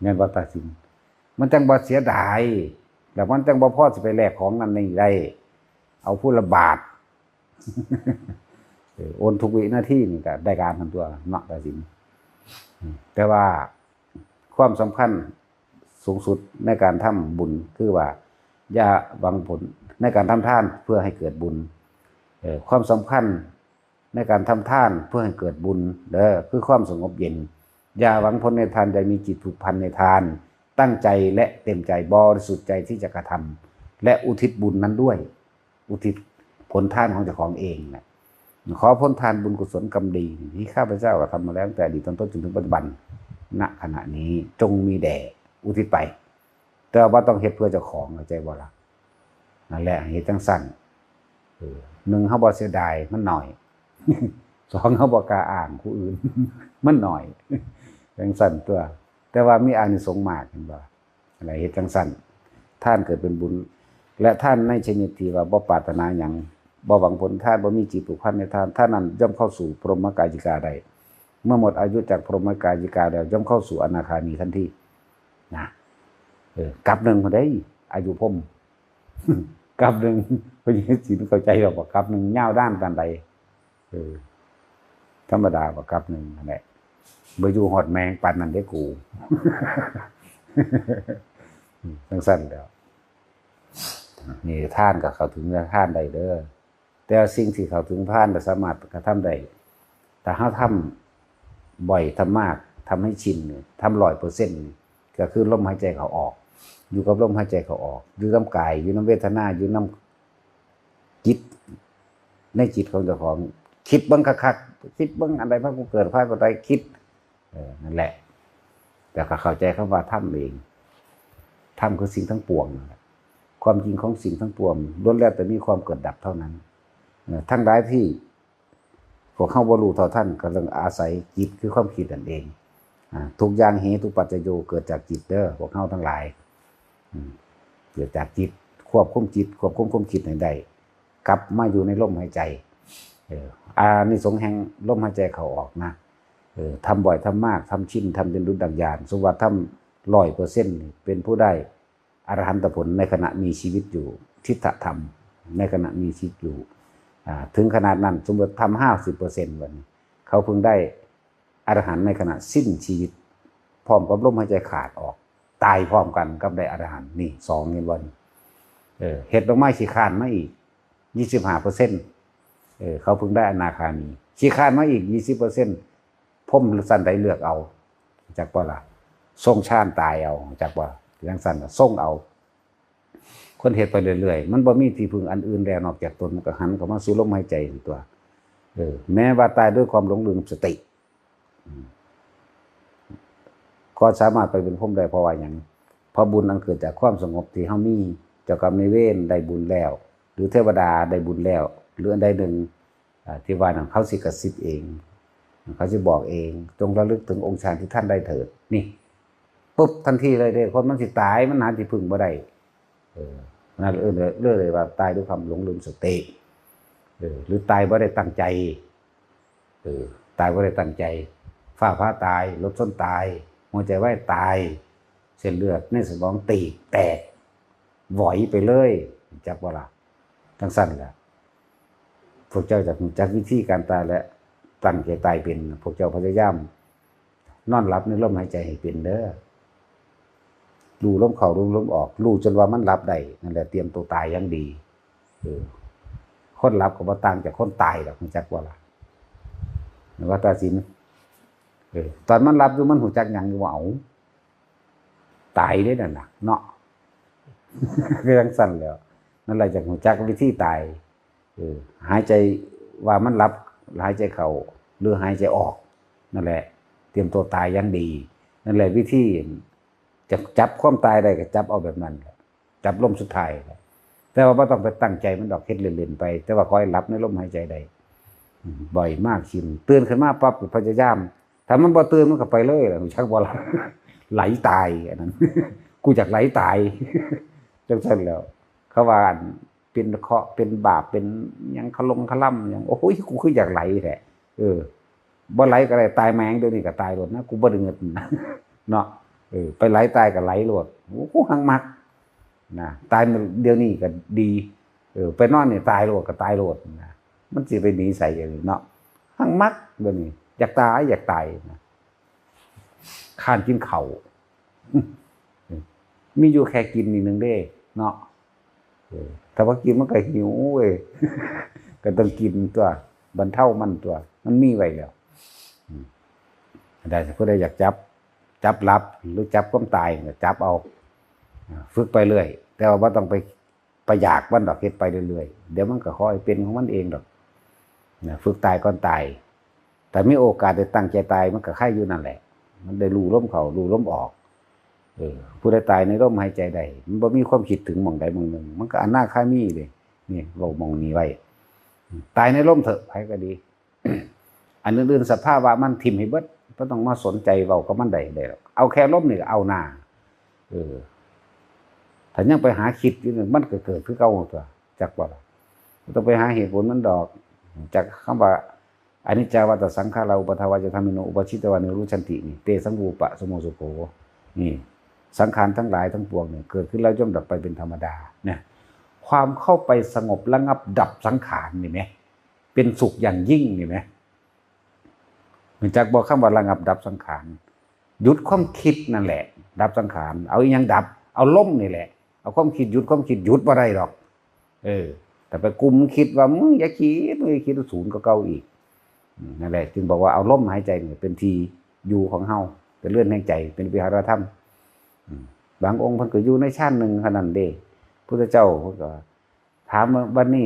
แม่นบ่ ตาสิน มันจังบ่เสียดาย แล้วมันจังบ่พอสิไปแลกของนั่นนี่ได้ เอาพุละบาท เออ โอนทุกวินาทีนี่ก็ได้การทั้งตัวเนาะ ตาสิน แต่ว่าความสำคัญสูงสุดในการทำบุญคือว่า อย่าหวังผลในการทำทานเพื่อให้เกิดบุญ เออ ความสำคัญในการทำทานเพื่อให้เกิดบุญเด้อ คือความสงบเย็น อย่าหวังผลในทาน อย่ามีจิตผูกพันในทาน ตั้งใจและเต็มใจบริสุทธิ์ใจที่จะกระทำ และอุทิศบุญนั้นด้วย อุทิศผลทานของเจ้าของเองนะ ขอผลทานบุญกุศลกรรมดีที่ข้าพเจ้ากระทำมาแล้วตั้งแต่อดีตต้นจนถึงปัจจุบัน ณ ขณะนี้จงมีแด่ อุทิศไป แต่ว่าต้องเฮ็ดเพื่อเจ้าของ เข้าใจบ่ล่ะ นั่นแหละ เฮ็ดจังซั่น เออ หนึ่ง เฮาบ่เสียดาย มันน้อย สอง เฮาบ่กล้าอ้างผู้อื่น มันน้อย จังซั่นตัว แต่ว่ามีอานิสงส์มาก เห็นบ่ อะไร เฮ็ดจังซั่น ทานเกิดเป็นบุญ และทานในชนิดที่ว่าบ่ปรารถนาหยัง บ่หวังผลทาน บ่มีจิตผูกพันในทาน ท่านนั้นย่อมเข้าสู่พรหมกายิกาได้ เมื่อหมดอายุจากพรหมกายิกาแล้ว ย่อมเข้าสู่อนาคามีทันที นะ เออ กับหนึ่งพอได้ อายุพรหม กับหนึ่ง พระเยซูเข้าใจหรอกว่ากับหนึ่งยาวด้านปานใด เออ ธรรมดาว่ากับหนึ่งนั่นแหละ บ่อยู่ฮอดแมงปานนั้นเด้กู จังซั่นแหล้ว นี่ทานก็เข้าถึงทานได้เด้อ แต่สิ่งที่เข้าถึงทานก็สามารถกระทำได้ ถ้าเฮาทำบ่อย ทำมาก ทำให้ชินเนี่ย ทำร้อยเปอร์เซ็นต์ ก็คือลมหายใจเข้าออก อยู่กับลมหายใจเข้าออก อยู่นำกาย อยู่นำเวทนา อยู่นำจิต ในจิตของเจ้าของ คิดเบิ่งคักๆ คิดเบิ่งอันใดพระกูเกิด พระกูตาย คิด เออ นั่นแหละ แต่ก็เข้าใจคำว่าธรรมเอง ธรรมคือสิ่งทั้งปวงนั่นแหละ ความจริงของสิ่งทั้งปวงล้วนแล้วแต่มีความเกิดดับเท่านั้น เออ ทั้งหลายที่พวกเฮาบ่รู้เท่าทัน ก็ต้องอาศัยจิตคือความคิดนั่นเอง อ่า ทุกอย่างเหตุปัจจโย เกิดจากจิตเด้อ พวกเฮาทั้งหลาย อืม เกิดจากจิต ควบคุมจิต ควบคุมความคิดให้ได้ กลับมาอยู่ในลมหายใจ เออ อานิสงส์แห่งลมหายใจเข้าออกนะ เออ ทำบ่อย ทำมาก ทำชิน ทำจนดุจดังยาน สมมุติว่าทำร้อยเปอร์เซ็นต์ นี่เป็นผู้ได้อรหันตผลในขณะมีชีวิตอยู่ ทิฏฐธรรม ในขณะมีชีวิตอยู่ อ่า ถึงขนาดนั้น สมมุติทำห้าสิบเปอร์เซ็นต์ บัดนี้ เขาเพิ่งได้อรหันต์ในขณะสิ้นชีวิต พร้อมกับลมหายใจขาดออก ตายพร้อมกันกับได้อรหันต์ นี่ สอง เห็นบ่นี่ เออ เฮ็ดลงมาขี้คร้านมาอีก ยี่สิบห้าเปอร์เซ็นต์ เออ เขาเพิ่งได้อนาคามี ขี้คร้านมาอีก ยี่สิบเปอร์เซ็นต์ พรหมชั้นใดเลือกเอา จักบ่ล่ะ ทรงฌานตายเอา จักบ่ล่ะ จังซั่นน่ะ ทรงเอา คนเฮ็ดไปเรื่อยๆ มันบ่มีที่พึ่งอันอื่นแล้วนอกจากตน มันก็หันเข้ามาสู่ลมหายใจนั่นตัว เออ แม้ว่าตายด้วยความหลงลืมสติ อืม ก็สามารถไปเป็นพรหมได้ เพราะว่าหยัง เพราะบุญอันเกิดจากความสงบที่เฮามี เจ้ากรรมนายเวรได้บุญแล้ว หรือเทวดาได้บุญแล้ว หรืออันใดหนึ่ง อ่า ที่ว่านั่นเขาสิกระซิบเอง เขาสิบอกเอง จงระลึกถึงองค์ฌานที่ท่านได้เถิด นี่ ปุ๊บ ทันทีเลยเด้ คนมันสิตาย มันหาที่พึ่งบ่ได้ เออ นั่นเลย เลย เลยว่าตายด้วยความหลงลืมสติ เออ หรือตายบ่ได้ตั้งใจ เออ ตายบ่ได้ตั้งใจ ฟ้าผ่าตาย รถชนตาย หัวใจวายตาย เส้นเลือดในสมองตีบแตก หวอยไปเลย จักบ่ล่ะ จังซั่นแหละ พวกเจ้าจักรู้จักวิธีการตายและตั้งใจตายเป็น พวกเจ้าพยายาม นอนหลับในลมหายใจให้เป็นเด้อ รู้ลมเข้า รู้ลมออก รู้จนว่ามันหลับได้ นั่นแหละ เตรียมตัวตายอย่างดี เออ คนหลับก็บ่ต่างจากคนตายดอก รู้จักบ่ล่ะ ว่าตาสิน เออ ตอนมันหลับอยู่มันรู้จักหยังอยู่บ่ เอา ตายเด้นั่นน่ะ เนาะ คือจังซั่นแหล้ว นั่นแหละ อยากรู้จักวิธีตาย เออ หายใจว่ามันหลับ หายใจเข้า หรือหายใจออก นั่นแหละ เตรียมตัวตายอย่างดี นั่นแหละวิธี จะจับความตายได้ก็จับเอาแบบนั้นแหละ จับลมสุดท้ายแหละ แต่ว่าบ่ต้องไปตั้งใจมันดอก เฮ็ดเล่นๆไป แต่ว่าคอยหลับในลมหายใจได้ อืม บ่อยมากขึ้น ตื่นขึ้นมาปั๊บก็พยายาม ถ้ามันบ่ตื่นมันก็ไปเลยล่ะ รู้จักบ่ล่ะ ไหลตายอันนั้น กูอยากไหลตาย จังซั่นแหล้ว เขาว่าอันเป็นเคราะห์เป็นบาปเป็นหยังคะลงคะล่ำหยัง โอ้ย กูคืออยากไหลแท้ เออ บ่ไหลก็ได้ ตายแม่ง เดี๋ยวนี้ก็ตายโลดนะ กูบ่ได้เงินนะ เนาะ เออ ไปไหลตายก็ไหลโลด โอ้ กูหังมัก นะ ตายเดี๋ยวนี้ก็ดี เออ ไปนอนนี่ตายโลดก็ตายโลดนะ มันสิไปหนีไสอย่างนี้เนาะ หังมักเดี๋ยวนี้ อยากตาย อยากตายนะ ค้านกินข้าว มีอยู่แค่กินนี่หนึ่งเด้ เนาะ เออ ถ้าว่ากินมันก็หิวเว้ย ก็ต้องกินตัว บรรเทามันตัว มันมีไว้แล้ว อืม ได้ ผู้ใดอยากจับ จับหลับ หรือจับความตายก็จับเอา อ่า ฝึกไปเรื่อย แต่ว่าบ่ต้องไป ไปอยากมันดอก เฮ็ดไปเรื่อยๆ เดี๋ยวมันก็ค่อยเป็นของมันเองดอก นะ ฝึกตายก่อนตาย แต่มีโอกาสได้ตั้งใจตาย มันก็ไคอยู่นั่นแหละ มันได้รู้ลมเข้า รู้ลมออก เออ ผู้ใดตายในลมหายใจได้ มันบ่มีความคิดถึงหม่องใดหม่องหนึ่ง มันก็อนาคามีเลย นี่ เว้าหม่องนี้ไว้ ตายในลมเถอะ ไผก็ดี อันอื่นๆ สภาวะมันถิ่มให้เบิด บ่ต้องมาสนใจเว้ากับมันได้ ได้หรอก เอาแค่ลมนี่ก็เอาหน้า เออ ถ้ายังไปหาคิดอยู่นี่ มันก็เกิดคือเก่าตัว จักบ่ล่ะ บ่ต้องไปหาเหตุผลมันดอก จากคำว่า อนิจจาวัตตสังขารา อุปาทวาจะธัมมิโน อุปาชิตวานิรุชชันติ นี่ เตสัง วูปะสโมสุโข นี่ สังขารทั้งหลายทั้งปวงเนี่ย เกิดขึ้นแล้วย่อมดับไปเป็นธรรมดา เนี่ย ความเข้าไปสงบระงับดับสังขารนี่แหม เป็นสุขอย่างยิ่งนี่แหม รู้จักบ่ คำว่าระงับดับสังขาร หยุดความคิดนั่นแหละ ดับสังขาร เอาอีหยังดับ เอาลมนี่แหละ เอาความคิดหยุด ความคิดหยุดบ่ได้ดอก เออ แต่ไปกุมคิดว่า มึงอย่าคิด มึงอย่าคิด ศูนย์ก็เก่าอีก อืม นั่นแหละ จึงบอกว่าเอาลมหายใจนี่เป็นที่อยู่ของเฮา เป็นเรือนแห่งใจ เป็นวิหารธรรม อืม บางองค์เพิ่นก็อยู่ในฌานหนึ่งเท่านั้นเด้ พุทธเจ้าเพิ่นก็ถามว่า บัดนี้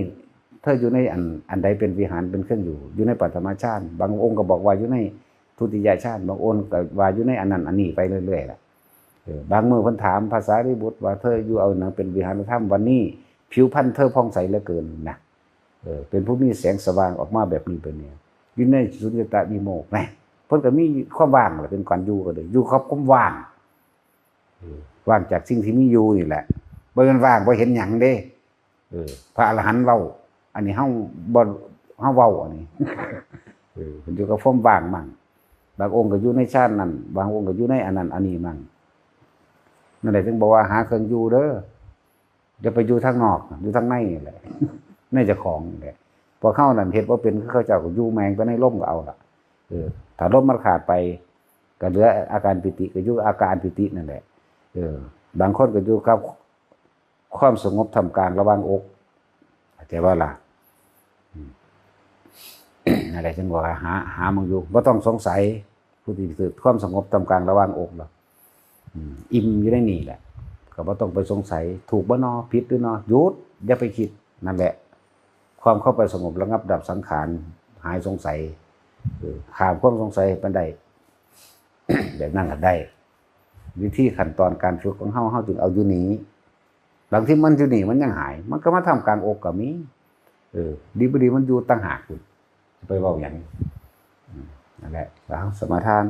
เธออยู่ในอัน อันใดเป็นวิหาร เป็นเครื่องอยู่ อยู่ในปัฐมฌาน บางองค์ก็บอกว่าอยู่ในทุติยฌาน บางองค์ก็ว่าอยู่ในอันนั้นอันนี้ไปเรื่อยๆล่ะ เออ บางมื้อเพิ่นถามพระสารีบุตรว่า เธออยู่เอาหยังเป็นวิหารธรรม วันนี้ผิวพรรณเธอผ่องใสเหลือเกินนะ เออ เป็นผู้มีแสงสว่างออกมาแบบนี้แบบนี้ อยู่ในสุญญตาวิโมกข์นะ เพิ่นก็มีความว่างแหละ เป็นการอยู่ก็เลย อยู่กับความว่าง เออ ว่างจากสิ่งที่มีอยู่นี่แหละ บ่แม่นว่างบ่เห็นหยังเด้ เออ พระอรหันต์เว้า อันนี้เฮาบ่ เฮาเว้าอันนี้ เออ เพิ่นอยู่กับความว่างมั่ง บางองค์ก็อยู่ในฌานนั่น บางองค์ก็อยู่ในอันนั้นอันนี้มั่ง นั่นแหละจึงบอกว่าหาเครื่องอยู่เด้อ อย่าไปอยู่ทางนอก อยู่ทางในนี่แหละ ในเจ้าของนี่แหละ พวกเฮานั่นเฮ็ดบ่เป็น คือเขาเจ้าก็อยู่แม่งไปในลมก็เอาล่ะ เออ ถ้าลมมันขาดไป ก็เหลืออาการปีติ ก็อยู่อาการปีตินั่นแหละ เออ บางคนก็อยู่กับความสงบท่ามกลางระหว่างอก เข้าใจบ่ล่ะ อืม นั่นแหละจึงบอกว่าหา หาหม่องอยู่ บ่ต้องสงสัย ผู้ที่เกิดความสงบท่ามกลางระหว่างอกหรอก อืม อิ่มอยู่ในนี่แหละ ก็บ่ต้องไปสงสัย ถูกบ่นอ ผิดหรือนอ หยุด อย่าไปคิด นั่นแหละ ความเข้าไปสงบระงับดับสังขาร หายสงสัย เออ ข้ามความสงสัยไปได้ แบบนั้นก็ได้ วิธีขั้นตอนการฝึกของเฮา เฮาจึงเอาอยู่นี่ บางทีมันอยู่นี่มันยังหาย มันก็มาท่ามกลางอกก็มี เออ ดีบ่ดีมันอยู่ต่างหากพุ้น ไปเว้าหยัง อืม นั่นแหละ เอาสมาทาน